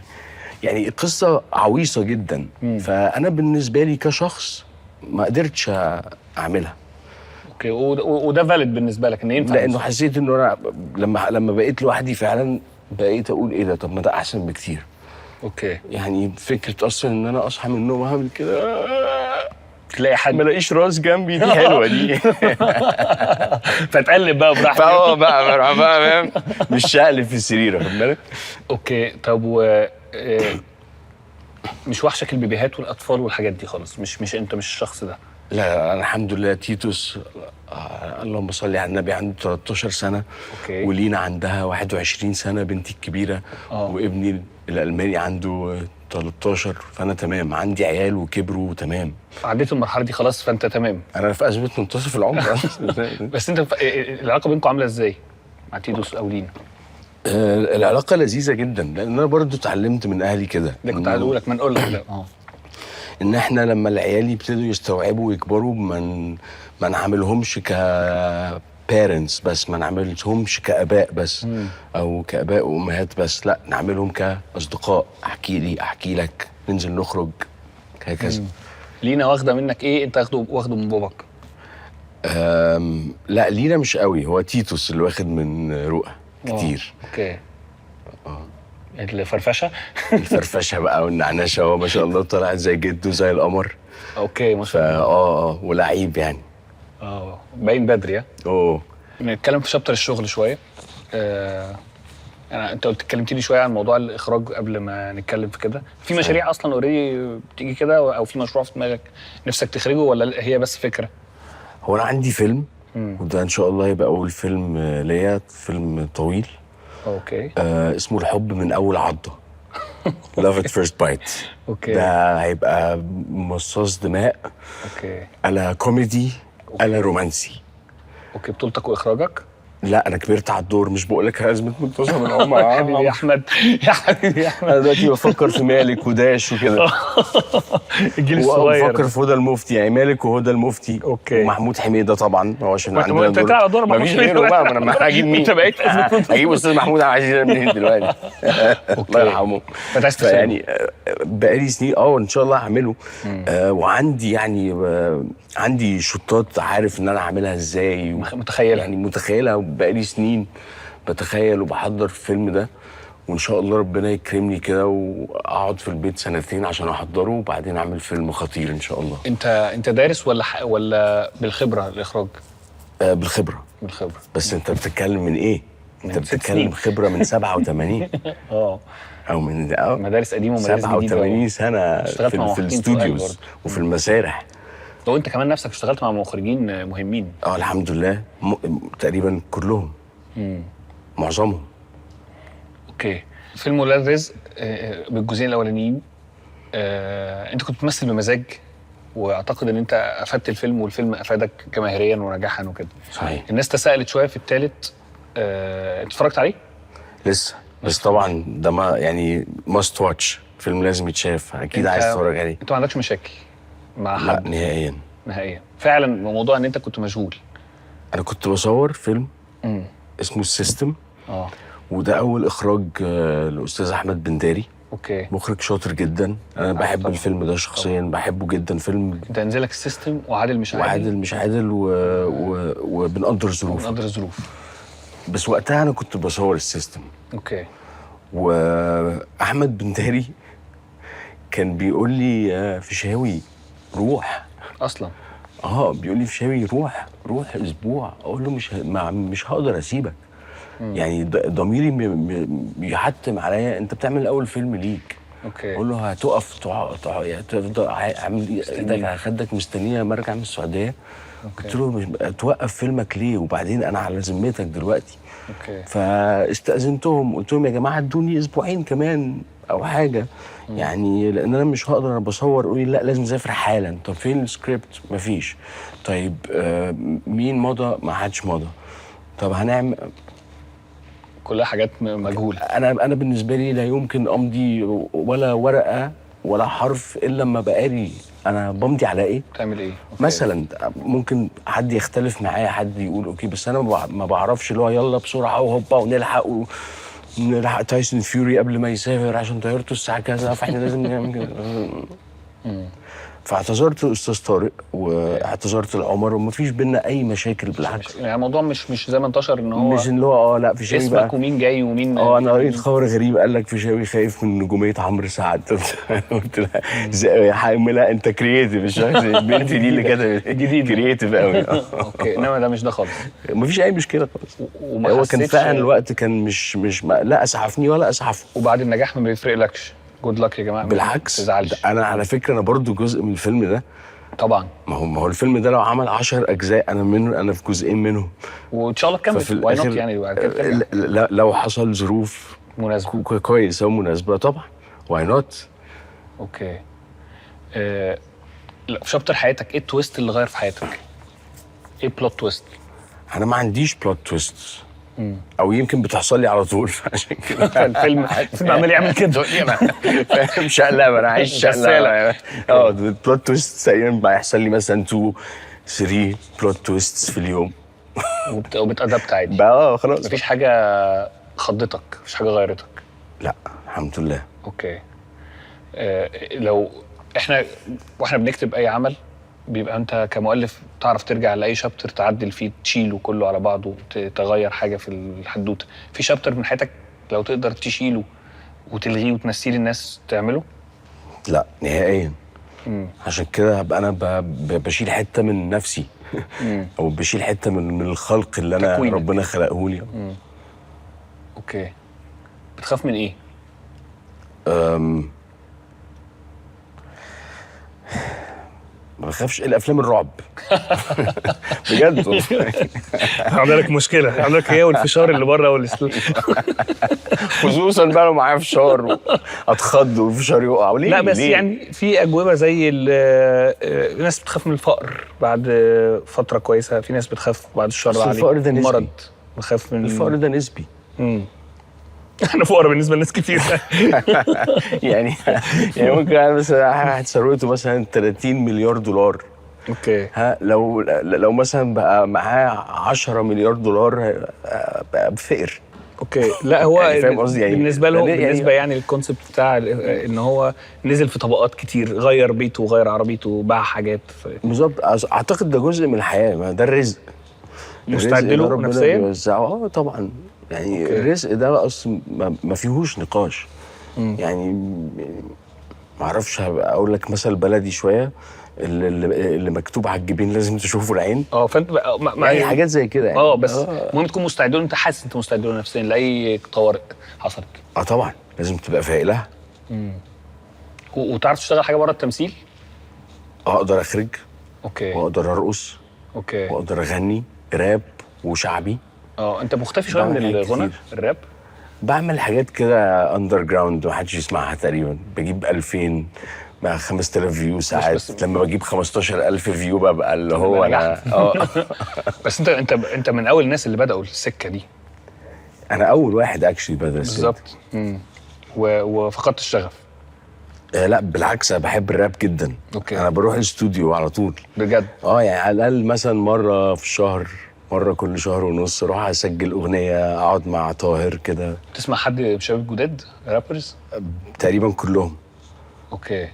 يعني قصة عويصة جدا. فانا بالنسبة لي كشخص ما قدرتش اعملها. okay، وده valid بالنسبة لك ان ينفع؟ لانه حسيت انه انا لما بقيت لوحدي فعلا بقيت اقول ايه ده، طب ما ده احسن بكتير. okay. يعني فكرة اصلا ان انا اصحى من النوم اعمل كده تلاقي حد، ما الاقيش راس جنبي، دي حلوة دي. فتقلب بقى براحتك. فهو بقى بروح بقى، فاهم، مش شقلب في السرير، واخد بالك. okay، طب و مش وحشك البيبيهات والاطفال والحاجات دي خالص؟ مش انت مش الشخص ده؟ لا، انا الحمد لله تيتوس اللهم صل على النبي عنده 13 سنة. okay. ولينا عندها 21 سنة بنتي الكبيرة. وابني الالماني عنده 13، فانا تمام، عندي عيال وكبروا وتمام. عديت المرحلة دي خلاص، فانت تمام. انا في ازمة منتصف العمر. بس انت العلاقة بينكم عامله ازاي مع تيتوس او لينا؟ العلاقة لذيذة جدا، لان انا برضو اتعلمت من اهلي كده. ده كنت عايز اقول لك، ما نقول لك ده. ان احنا لما العيال يبتدوا يستوعبوا ويكبروا ما نعاملهمش ك parents بس، ما نعاملهمش كاباء بس، او كاباء وامهات بس، لا نعاملهم كاصدقاء، احكي لي احكي لك، ننزل نخرج، هكذا. لينا واخده منك ايه؟ انت واخده من باباك؟ لا لينا مش قوي، هو تيتوس اللي واخد من رؤى كتير. okay. الفرفشه. الفرفشه بقى والنعنشه، هو ما شاء الله طلعت زي جده زي القمر. okay ما شاء الله. ولعيب يعني. باين بدري. ها نتكلم في chapter الشغل شوية. انا انت قلت اتكلمت لي شوية عن موضوع الاخراج قبل ما نتكلم في كده. في مشاريع اصلا already بتيجي كده، او في مشروع في دماغك نفسك تخرجه، ولا هي بس فكرة؟ هو انا عندي فيلم، وده ان شاء الله يبقى اول فيلم ليا، فيلم طويل. okay. اسمه الحب من اول عضه. Love at first bite. okay. ده هيبقى مصاص دماء. okay. على كوميدي على رومانسي. okay، بطولتك واخراجك؟ لا انا كبرت على الدور، مش بقول لك ازمة منتصف العمر. يا حبيبي يا احمد، يا حبيبي يا احمد. انا دلوقتي بفكر في مالك وداش وكده. الجيل الصغير. بفكر في هدى المفتي، يعني مالك وهدى المفتي. okay. ومحمود حميده طبعا، هو عشان عندنا انت بتلعب دور محمود مفيش غيره بقى، ما انا هجيب مين؟ انت بقيت ازمة. هجيب استاذ محمود عبد العزيز منين دلوقتي؟ الله يرحمه. فانت عايز يعني بقالي سنين ان شاء الله هعمله. وعندي يعني عندي شطات، عارف ان انا هعملها ازاي، متخيلها يعني، متخيلها بقالي سنين بتخيل وبحضر الفيلم ده، وان شاء الله ربنا يكرمني كده واقعد في البيت سنتين عشان احضره، وبعدين اعمل فيلم خطير ان شاء الله. انت دارس ولا بالخبرة الاخراج؟ بالخبرة. بالخبرة. بس انت بتتكلم من ايه؟ انت بتتكلم خبره من 87. او من مدارس قديمة ومدارس جديدة. 87 سنة في ال studios وفي المسارح. لو انت كمان نفسك اشتغلت مع مخرجين مهمين. الحمد لله، تقريبا كلهم. معظمهم. okay. فيلم ولاد رزق بالجزئين الاولانيين انت كنت بتمثل بمزاج، واعتقد ان انت افدت الفيلم والفيلم افادك جماهيريا ونجاحا وكده. صحيح. الناس تساءلت شوية في الثالث. انت اتفرجت عليه؟ لسه، بس طبعا ده ما يعني must watch، فيلم لازم يتشاف، اكيد عايز تتفرج عليه. انت ما عندكش مشاكل مع لا حد؟ نهائيا. نهائيا. فعلا موضوع ان انت كنت مشغول. انا كنت بصور فيلم اسمه ال System. وده اول اخراج لاستاذ احمد بنداري. okay. مخرج شاطر جدا، انا بحب طبعا. الفيلم ده شخصيا، بحبه جدا. فيلم انت نزلك ال System وعادل مش عادل. وعادل مش عادل وبنقدر ظروف. بنقدر الظروف. بس وقتها انا كنت بصور ال System. okay. واحمد بنداري كان بيقول لي فيشاوي روح. اصلا بيقول لي فيشاوي روح روح اسبوع. اقول له مش هقدر اسيبك. يعني ضميري بيحتم عليا، انت بتعمل اول فيلم ليك. okay. اقول له هتقف تفضل عامل ايدك على خدك مستنيه ما ارجع من السعودية. قلت له توقف فيلمك ليه؟ وبعدين انا على ذمتك دلوقتي. okay. فاستاذنتهم، قلت لهم يا جماعة ادوني اسبوعين كمان او حاجة، يعني لان انا مش هقدر، انا بصور. قولي لا لازم اسافر حالا. طب فين السكريبت؟ مفيش. طيب مين مضى؟ ما حدش مضى. طب هنعمل كلها حاجات مجهولة. انا بالنسبة لي لا يمكن امضي ولا ورقة ولا حرف الا لما بقاري انا بمضي على ايه، بتعمل ايه. okay. مثلا ممكن حد يختلف معايا، حد يقول okay، بس انا ما بعرفش اللي هو يلا بسرعة وهوبا ونلحق ونلحق تايسون فيوري قبل ما يسافر عشان طيارته الساعة كذا، فاحنا لازم نعمل كده. فاعتذرت للاستاذ طارق واعتذرت لعمر، ومفيش بينا اي مشاكل، بالعكس. يعني الموضوع مش زي ما انتشر ان هو مش اللي هو لا فيشاوي بقى اسمك ومين جاي ومين. انا قريت خبر غريب، قال لك فيشاوي خايف من نجوميه عمرو سعد. قلت لها لا انت creative، الشخص البنت دي اللي كتبت جديد creative قوي. okay. انما ده مش ده خالص، مفيش اي مشكلة خالص. هو كان فعلا الوقت كان مش لا اسعفني ولا اسعفه. وبعد النجاح ما بيفرقلكش. good luck يا جماعة، بالعكس. تزعلش. انا على فكرة انا برضو جزء من الفيلم ده طبعا. ما هو الفيلم ده لو عمل 10 اجزاء انا في جزئين منهم، وان شاء الله تكمل. why not يعني بعد كده لو حصل ظروف مناسبة كويسة ومناسبة طبعا why not. okay. في chapter حياتك ايه ال twist اللي غير في حياتك؟ ايه plot twist؟ انا ما عنديش plot twist، او يمكن بتحصل لي على طول عشان كده الفيلم عمال يعمل كده. فاهم؟ شقلبه، انا عايش شقلبه. plot twist تقريبا بيحصل لي مثلا 2 3 plot twists في اليوم. وبت adapt عادي بقى. خلاص مفيش حاجة خضتك، مفيش حاجة غيرتك؟ لا الحمد لله. okay. لو احنا واحنا بنكتب اي عمل بيبقى انت كمؤلف تعرف ترجع لاي chapter تعدل فيه، تشيله كله على بعضه، تغير حاجة في الحدوتة. في chapter من حياتك لو تقدر تشيله وتلغيه وتنسيه للناس تعمله؟ لا نهائيا. عشان كده هبقى انا بشيل حتة من نفسي او بشيل حتة من الخلق اللي انا تكوينك. ربنا خلقه لي. okay. بتخاف من ايه؟ ما بخافش. الافلام الرعب بجد والله. عامله لك مشكلة، عامله لك هي والفشار اللي بره خصوصا بقى لو معايا فشار اتخض والفشار يقع. ليه؟ لا بس ليه؟ يعني في اجوبه زي ناس بتخاف من الفقر بعد فترة كويسة، في ناس بتخاف بعد الشر عليك. الفقر ده نسبي. مرض، بخاف من الفقر ده نسبي. احنا فقراء بالنسبة لناس كتير. يعني ممكن مثلا واحد ثروته مثلا 30 مليار دولار. okay. ها لو مثلا بقى معاه 10 مليار دولار بقى بفقر. okay. لا هو يعني فاهم قصدي؟ يعني بالنسبة له، بالنسبة يعني ال concept بتاع ان هو نزل في طبقات كتير، غير بيته وغير عربيته وباع حاجات. بالظبط. اعتقد ده جزء من الحياة، ما ده الرزق. مستعد له نفسيا؟ طبعا. يعني okay. الرزق ده اصلا ما فيهوش نقاش. يعني ما اعرفش، هبقى اقول لك مثل بلدي شوية، اللي مكتوب على الجبين لازم تشوفه العين. فانت يعني حاجات زي كده يعني. بس المهم تكون مستعد له، انت حاسس انت مستعد له نفسيا لاي طوارئ حصلت. طبعا لازم تبقى فايق لها. وتعرف تشتغل حاجة بره التمثيل؟ اقدر اخرج. okay. واقدر ارقص. okay. واقدر اغني راب وشعبي. انت مختفي شوية من الغنى الراب. بعمل حاجات كده underground ما حدش يسمعها تقريبا، بجيب 2000 مع 5000 view ساعات، بس لما بجيب 15000 view ببقى اللي هو انا بس انت من اول الناس اللي بداوا السكة دي. انا اول واحد actually بدا بالظبط. وفقدت الشغف؟ لا بالعكس، انا بحب الراب جدا. okay. انا بروح الاستوديو على طول. بجد؟ يعني على الاقل مثلا مرة في الشهر، مرة كل شهر ونص اروح اسجل اغنيه، اقعد مع طاهر كده. تسمع حد شباب جداد rappers؟ تقريبا كلهم. okay.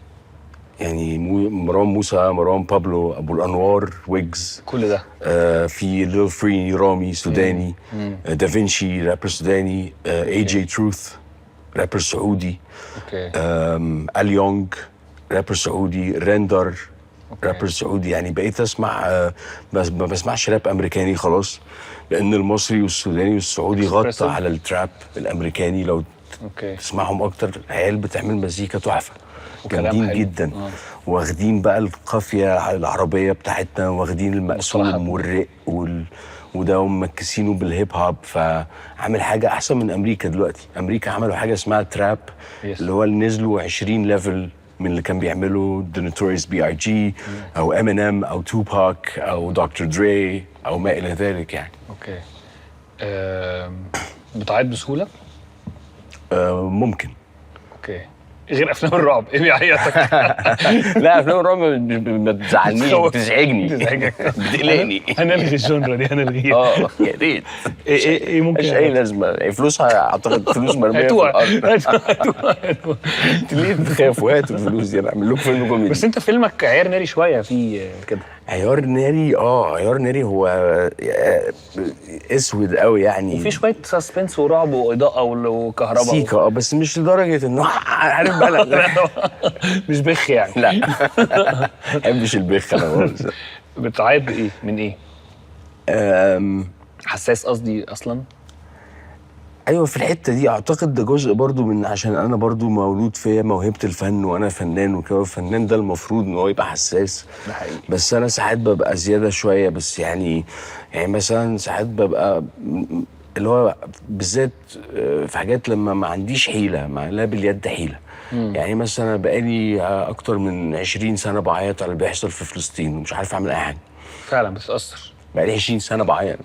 يعني مروان موسى، مروان بابلو، ابو الانوار، ويجز، كل ده. في ليل فري، رامي سوداني، دافنشي رابر سوداني، AJ Truth rapper سعودي. okay. اليونج رابر سعودي، ريندر رابر سعودي. يعني بقيت اسمع بس ما بسمعش راب امريكاني خلاص، لان المصري والسوداني والسعودي غطى على ال trap الامريكاني. لو تسمعهم اكتر، العيال بتعمل مزيكا تحفة، جامدين جدا. واخدين بقى القافيه العربية بتاعتنا، واخدين المقسوم والرق وده، ومكسينه بال hip hop، فعامل حاجة احسن من امريكا دلوقتي. امريكا عملوا حاجة اسمها trap، اللي هو نزلوا 20 level من اللي كان بيعمله The Notorious B.I.G. او امينيم او توباك او دكتور دري او ما الى ذلك يعني. okay. بتعيط بسهولة؟ ممكن. okay. غير افلام الرعب ايه بيعيطك؟ لا افلام الرعب ما بتزعلنيش، بتزعجني. بتزعجك، بتقلقني. هنلغي ال genre دي، هنلغيها. يا ريت. ايه ممكن؟ مش اي لازمه، فلوسها اعتقد فلوس مرمية في الارض. هاتوها. ليه بتخافوا؟ هاتوا الفلوس دي، انا اعمل لكم فيلم كوميدي. بس انت فيلمك عيار ناري شوية في كده. عيار ناري، عيار ناري هو اسود قوي يعني، وفي شوية suspense ورعب واضاءة وكهرباء سيكا، بس مش لدرجة انه عارف بقى. لا مش بخ يعني. لا ما بحبش البخ انا خالص. بتعيط بايه؟ من ايه؟ حساس قصدي اصلا؟ ايوه في الحتة دي اعتقد ده جزء برضو من عشان انا برضو مولود فيا موهبة الفن، وانا فنان وكده، الفنان ده المفروض ان هو يبقى حساس. ده حقيقي. بس انا ساعات ببقى زيادة شوية، بس يعني مثلا ساعات ببقى اللي هو بالذات في حاجات لما ما عنديش حيله، ما لا باليد حيله. يعني مثلا بقالي اكتر من 20 سنة بعيط على اللي بيحصل في فلسطين ومش عارف اعمل اي حاجة. فعلا بتتاثر؟ بقالي 20 سنة بعيط.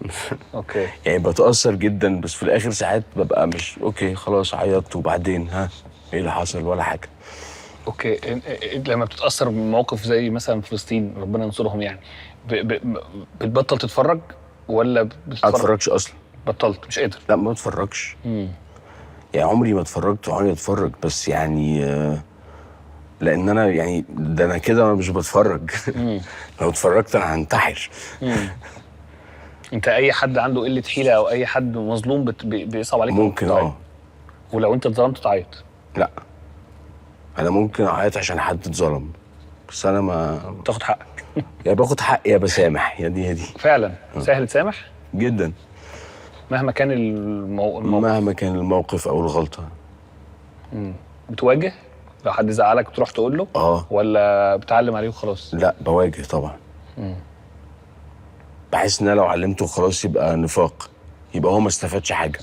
okay. يعني بتاثر جدا، بس في الاخر ساعات ببقى مش okay خلاص عيطت، وبعدين ها ايه اللي حصل؟ ولا حاجة. okay. لما بتتاثر بموقف زي مثلا فلسطين، ربنا ينصرهم يعني، بتبطل تتفرج ولا بتتفرج؟ ما اتفرجش اصلا. بطلت، مش قادر؟ لا ما اتفرجش. يعني عمري ما اتفرجت، وعمري اتفرج، بس يعني لان انا يعني ده انا كده انا مش بتفرج. لو اتفرجت انا هنتحر. انت اي حد عنده قلة حيله او اي حد مظلوم بيصعب عليك؟ ممكن. ولو انت اتظلمت تعيط؟ لا انا ممكن اعيط عشان حد اتظلم، بس انا ما تاخد حقك. يا باخد حقي يا بسامح، يا دي يا دي. فعلا سهل تسامح؟ جدا، مهما كان الموقف. مهما كان الموقف او الغلطة. بتواجه لو حد زعلك تروح تقول له؟ ولا بتعلم عليه وخلاص؟ لا بواجه طبعا. بحس ان انا لو علمته خلاص يبقى نفاق، يبقى هو ما استفادش حاجة.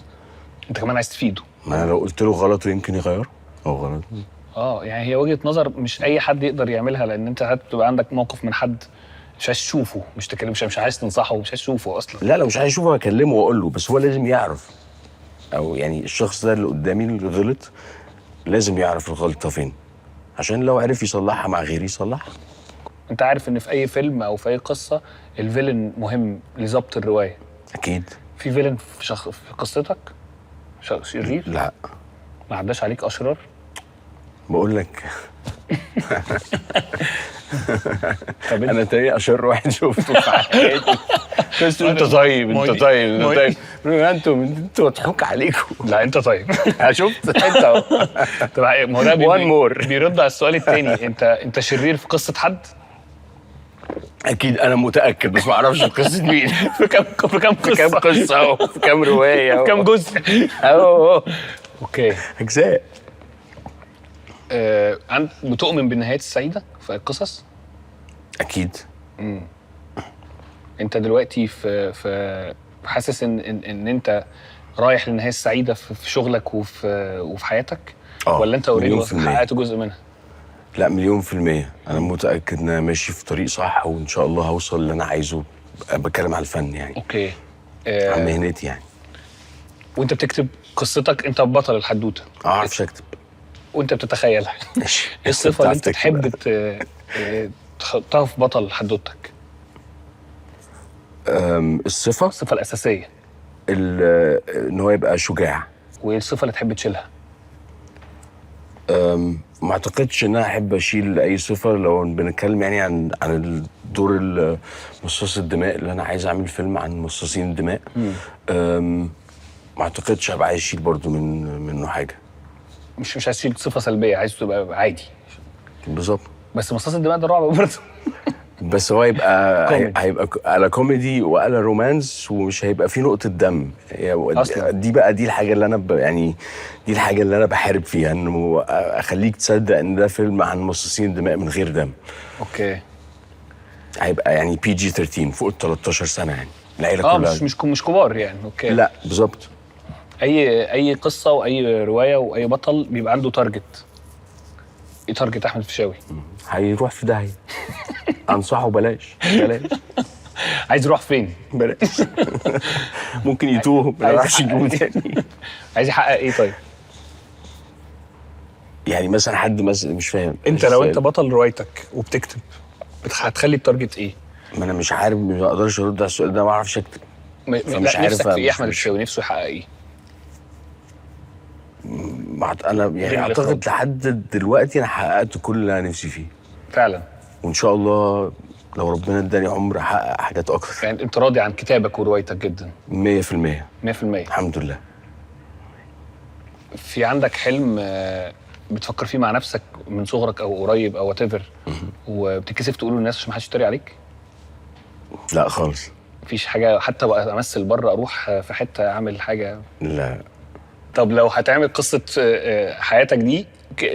انت كمان عايز تفيده. ما انا لو قلت له غلط ويمكن يغيره او غلط. يعني هي وجهه نظر مش اي حد يقدر يعملها، لان انت هتبقى عندك موقف من حد مش عايز تشوفه، مش تكلمه، مش عايز تنصحه، مش عايز تشوفه اصلا. لا لو مش عايز اشوفه هكلمه واقول له، بس هو لازم يعرف، او يعني الشخص ده اللي قدامي اللي غلط لازم يعرف الغلطة فين، عشان لو عرف يصلحها مع غيري يصلحها. انت عارف ان في اي فيلم او في اي قصة ال villain مهم لظبط الرواية. اكيد. في villain في قصتك؟ شرير؟ لا. ما عداش عليك اشرار؟ بقول لك انا تاني اشر واحد شفته في حياتي. بس انت طيب، انت طيب، انت طيب، انتوا مضحوك عليكم. لا انت طيب. شفت انت اهو. طب ما هو ده بيرد على السؤال التاني، انت شرير في قصة حد؟ اكيد انا متاكد، بس ما اعرفش في قصة مين. في كام قصة، في كام قصة، في كام رواية، في كام جزء. اهو. okay. اجزاء. بتؤمن بالنهايات السعيدة في القصص؟ اكيد. انت دلوقتي في حاسس ان انت رايح للنهاية السعيدة في شغلك وفي حياتك؟ ولا انت مليون already في المية. حققت جزء منها؟ لا، 1,000,000%. انا متاكد ان انا ماشي في طريق صح، وان شاء الله هوصل اللي انا عايزه. بتكلم على الفن يعني. okay. عن مهنتي يعني. وانت بتكتب قصتك، انت بطل الحدوتة. ما اعرفش اكتب. وانت بتتخيلها. ماشي. ايه الصفة اللي انت بتعرف تكتب. تحب تحطها في بطل حدوتك؟ الصفة؟ الصفة الاساسية. ان هو يبقى شجاع. وايه الصفة اللي تحب تشيلها؟ ما اعتقدش ان انا احب اشيل اي صفة. لو بنتكلم يعني عن الدور مصاص الدماء، اللي انا عايز اعمل فيلم عن مصاصين الدماء. ما اعتقدش هبقى عايز اشيل برضو منه حاجة. مش عايز تشيل صفة سلبية، عايز تبقى عادي. بالظبط. بس مصاص الدماء ده رعب برضه. بس هو هيبقى كوميدي. هيبقى على كوميدي وعلى romance، ومش هيبقى فيه نقطة دم أصلاً. دي بقى، دي الحاجة اللي انا يعني دي الحاجة اللي انا بحارب فيها، انه اخليك تصدق ان ده فيلم عن مصاصين الدماء من غير دم. okay. هيبقى يعني PG 13، فوق ال 13 سنة يعني، العيلة كلها. مش كبار يعني، okay. لا، بالظبط. اي قصة واي رواية واي بطل بيبقى عنده target. ايه target احمد الفيشاوي؟ هيروح في داهية. انصحه بلاش بلاش. عايز يروح فين؟ بلاش، ممكن يتوه ما يعرفش يجيبه تاني. عايز يحقق ايه طيب؟ يعني مثلا حد مثلا مش فاهم. انت لو انت بطل روايتك وبتكتب هتخلي ال target ايه؟ ما انا مش عارف، ما اقدرش ارد على السؤال ده، ما اعرفش اكتب. فمش لا، عارف. نفسك في ايه؟ احمد مش الفيشاوي نفسه يحقق ايه؟ انا يعني غير اعتقد الإخراج. لحد دلوقتي انا حققت كل اللي انا نفسي فيه. فعلا. وان شاء الله لو ربنا اداني عمر احقق حاجات اكتر. يعني انت راضي عن كتابك وروايتك جدا؟ 100%. 100%. الحمد لله. في عندك حلم بتفكر فيه مع نفسك من صغرك او قريب او whatever، وبتتكسف تقوله للناس عشان ما حدش يتريق عليك؟ لا خالص. مفيش حاجة، حتى بقى امثل بره، اروح في حتة اعمل حاجة؟ لا. طب لو هتعمل قصة حياتك دي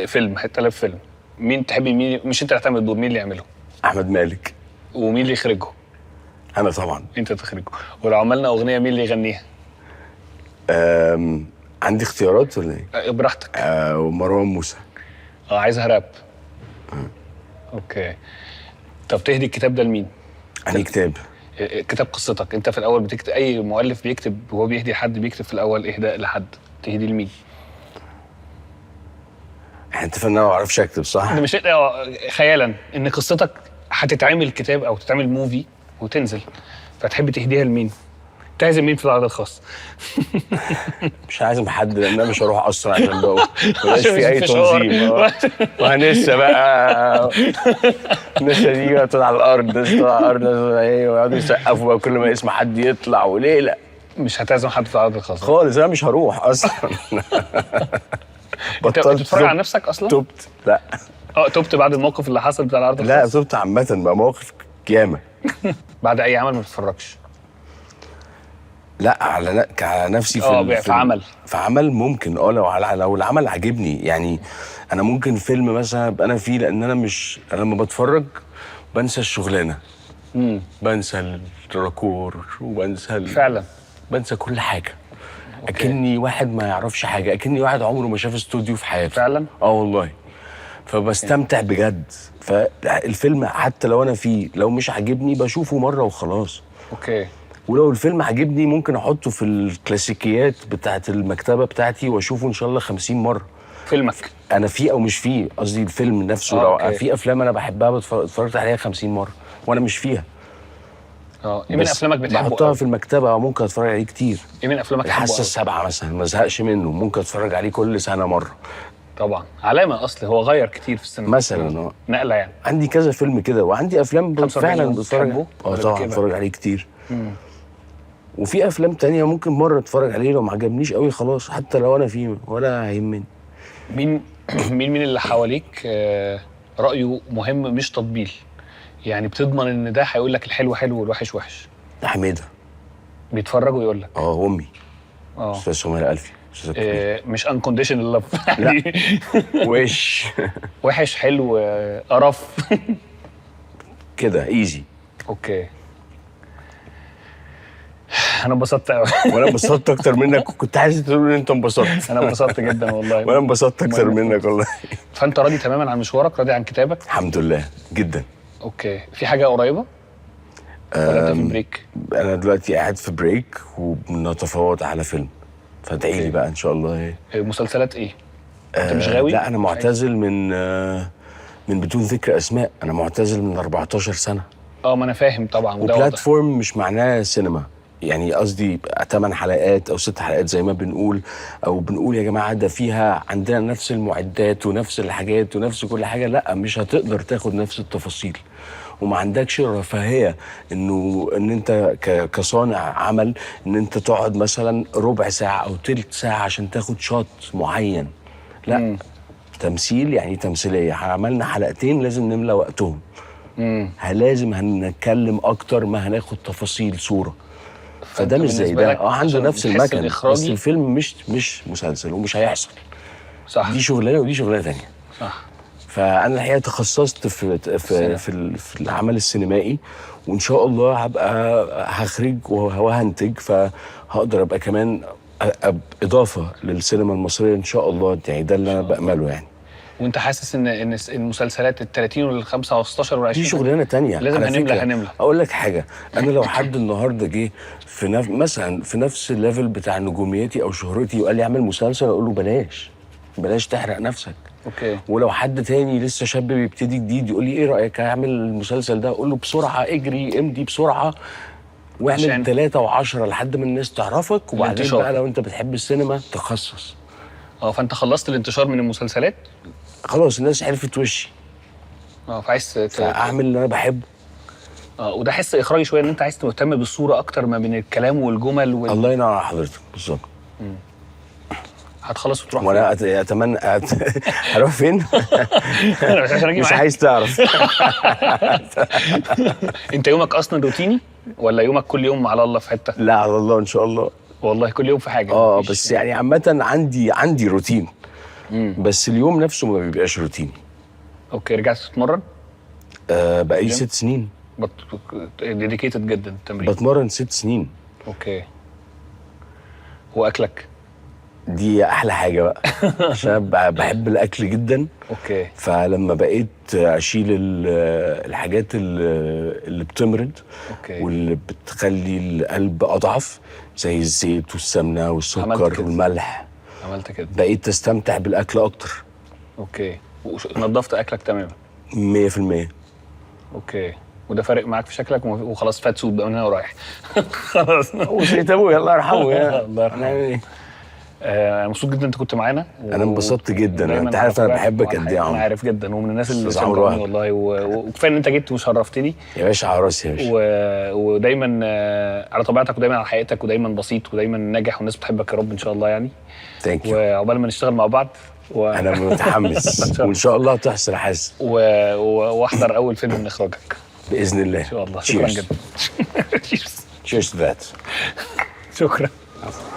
فيلم، هتقلب فيلم، مين تحبي؟ مين مش انت اللي هتعمل الدور، مين اللي يعمله؟ احمد مالك. ومين اللي يخرجه؟ انا طبعا. انت تخرجه. ولو عملنا اغنية مين اللي يغنيها؟ عندي اختيارات ولا ايه؟ براحتك. ومروان موسى. عايزها راب. okay. طب تهدي الكتاب ده لمين؟ انهي كتاب؟ كتاب قصتك انت في الاول بتكتب، اي مؤلف بيكتب وهو بيهدي حد بيكتب في الاول اهداء لحد، تهدي لمين؟ احنا اتفقنا إن انا ما بعرفش اكتب، صح؟ ده مش خيالا ان قصتك هتتعمل كتاب او تتعمل movie وتنزل، فتحب تهديها لمين؟ تعزم مين في العرض الخاص؟ مش عازم حد لان انا مش هروح اصلا، عشان بقى مبقاش عشان في اي مش فشار. تنظيم. وهنسى بقى، الناس دي بقى تطلع على الارض، ناس تطلع على الارض، ناس تطلع ايه، ويقعدوا يسقفوا بقى كل ما اسم حد يطلع، وليه لا؟ مش هتعزم حد في العرض الخاص خالص، انا مش هروح اصلا. انت بتتفرج على نفسك اصلا؟ تبت، لا. تبت بعد الموقف اللي حصل بتاع العرض لا، الخاص؟ تبت عامة بقى، مواقف ياما. بعد اي عمل ما بتتفرجش؟ لا، على نفسي في في عمل. في عمل ممكن، لو لو العمل عجبني يعني. انا ممكن فيلم مثلا ابقى انا فيه، لان انا مش، انا لما بتفرج بنسى الشغلانة. بنسى الراكور وبنسى فعلا. بنسى كل حاجة. اكني واحد ما يعرفش حاجة، اكني واحد عمره ما شاف استوديو في حياته. فعلا؟ والله. فبستمتع بجد. فالفيلم حتى لو انا فيه، لو مش عاجبني بشوفه مرة وخلاص. okay. ولو الفيلم عاجبني ممكن احطه في الكلاسيكيات بتاعت المكتبة بتاعتي واشوفه ان شاء الله 50 مرة. فيلمك انا فيه او مش فيه، قصدي الفيلم نفسه. لو okay. في افلام انا بحبها اتفرجت عليها 50 مرة وانا مش فيها. ايه من بس افلامك بتحبه بحطها قوي؟ في المكتبة، ممكن اتفرج عليه كتير. ايه من افلامك بتحبه الحاسة قوي؟ السابعة مثلا ما ازهقش منه، ممكن اتفرج عليه كل سنة مرة. طبعا علامة، اصل هو غير كتير في السينما مثلا. نقله يعني. عندي كذا فيلم كده، وعندي افلام 45 فعلا يوم بتفرج. بتحبه ولا طبعا بتكبر؟ بتفرج عليه كتير. وفي افلام تانية ممكن مرة اتفرج عليه، لو ما عجبنيش قوي خلاص، حتى لو انا فيه ولا هيهمني. مين من اللي حواليك رايه مهم مش تطبيل؟ يعني بتضمن ان ده هيقول لك الحلو حلو والوحش وحش؟ حميده. بيتفرج ويقول لك؟ امي. استاذ سمير الفي، استاذ الكبير. مش unconditional love. لا. وش وحش حلو، قرف. كده easy. okay. انا انبسطت قوي. وانا انبسطت اكتر منك، وكنت عايز تقول ان انت انبسطت. انا انبسطت جدا والله. وانا انبسطت اكتر منك والله. فانت راضي تماما عن مشوارك، راضي عن كتابك؟ الحمد لله جدا. okay، في حاجة قريبه ولا انت في break؟ انا دلوقتي قاعد في break وبنتفاوض على فيلم، فادعي لي بقى ان شاء الله. إيه، مسلسلات ايه؟ انت مش غاوي؟ لا انا معتزل من بدون ذكر اسماء، انا معتزل من 14 سنة. اه ما انا فاهم طبعا، وده واضح. و platform مش معناه سينما، يعني قصدي 8 حلقات او 6 حلقات زي ما بنقول، او بنقول يا جماعة ده فيها عندنا نفس المعدات ونفس الحاجات ونفس كل حاجه، لا مش هتقدر تاخد نفس التفاصيل، وما عندكش الرفاهية انه ان انت كصانع عمل ان انت تقعد مثلا ربع ساعة او تلت ساعة عشان تاخد shot معين. لا، تمثيل يعني تمثيليه، عملنا حلقتين لازم نملى وقتهم، لازم هنتكلم اكتر ما هناخد تفاصيل صوره، فده مش زي بالنسبة ده. لك اه عنده عشان نفس الحس المكن، بس الإخراجي. الفيلم مش مسلسل ومش هيحصل. صح. دي شغلانة ودي شغلانة تانية. فانا الحقيقة تخصصت في السينما. في العمل السينمائي، وان شاء الله هبقى هخرج وهنتج، فهقدر ابقى كمان اضافه للسينما المصرية ان شاء الله، يعني ده اللي انا بامله يعني. وانت حاسس ان المسلسلات ال 30 وال 15 وال 20 دي شغلانة تانية. لازم على هنملى فكرة، هنملى. اقول لك حاجه، انا لو حد النهارده جه في مثلا في نفس ال level بتاع نجوميتي او شهرتي وقال لي اعمل مسلسل، اقول له بلاش، بلاش تحرق نفسك. ولو حد تاني لسه شاب بيبتدي جديد يقول لي ايه رايك اعمل المسلسل ده، اقول له بسرعة اجري امضي بسرعة واعمل 3 و10 لحد ما الناس تعرفك، وبعدين الانتشار. بقى لو انت بتحب السينما تخصص. اه، فانت خلصت الانتشار من المسلسلات؟ خلاص الناس عرفت وشي. اه، فعايز فاعمل اللي انا بحبه. اه، وده حس اخراجي شويه، ان انت عايز تهتم بالصورة اكتر ما بين الكلام والجمل الله ينور على حضرتك، بالظبط. هتخلص وتروح؟ وانا اتمنى هروح فين؟ فين؟ مش عشان اجي مش معاك. عايز تعرف. انت يومك اصلا روتيني ولا يومك كل يوم على الله في حته؟ لا، على الله ان شاء الله. والله كل يوم في حاجه؟ اه. مفيش- بس يعني عامة عندي روتين، بس اليوم نفسه ما بيبقاش روتيني. okay، رجعت تتمرن؟ آه، بقالي جيم؟ 6 سنين. dedicated جدا التمرين. بتمرن 6 سنين. okay، واكلك؟ دي احلى حاجة بقى، عشان أنا بحب الاكل جدا. فلما بقيت اشيل الحاجات اللي بتمرض واللي بتخلي القلب اضعف، زي الزيت والسمنه عملت والسكر كده. والملح، عملت كده. بقيت استمتع بالاكل اكتر. okay، نظفت اكلك تماما؟ 100%. okay، وده فارق معاك في شكلك؟ وخلاص fat suit بقى من هنا ورايح خلاص. وصية ابويا الله يرحمه يا الله يرحمه. نعمل إيه؟ انا مبسوط جدا انت كنت معانا. انا انبسطت جدا. ودايماً انت عارف انا على بحبك طبيعتك. قد ايه يا انا عمرو. عارف جدا، ومن الناس اللي أستاذ عمرو شجعوني وهب. والله، وكفاية ان انت جيت وشرفتني. يا باشا على راسي يا باشا. ودايما على طبيعتك، ودايما على حقيقتك، ودايما بسيط، ودايما ناجح، والناس بتحبك يا رب ان شاء الله يعني. thank you. وعقبال ما نشتغل مع بعض انا متحمس، وان شاء الله تحصل، حاسس. واحضر اول فيلم من اخراجك. باذن الله. ان شاء الله، شكرا Cheers. جدا. Cheers. Cheers to that. شكرا. عفوا.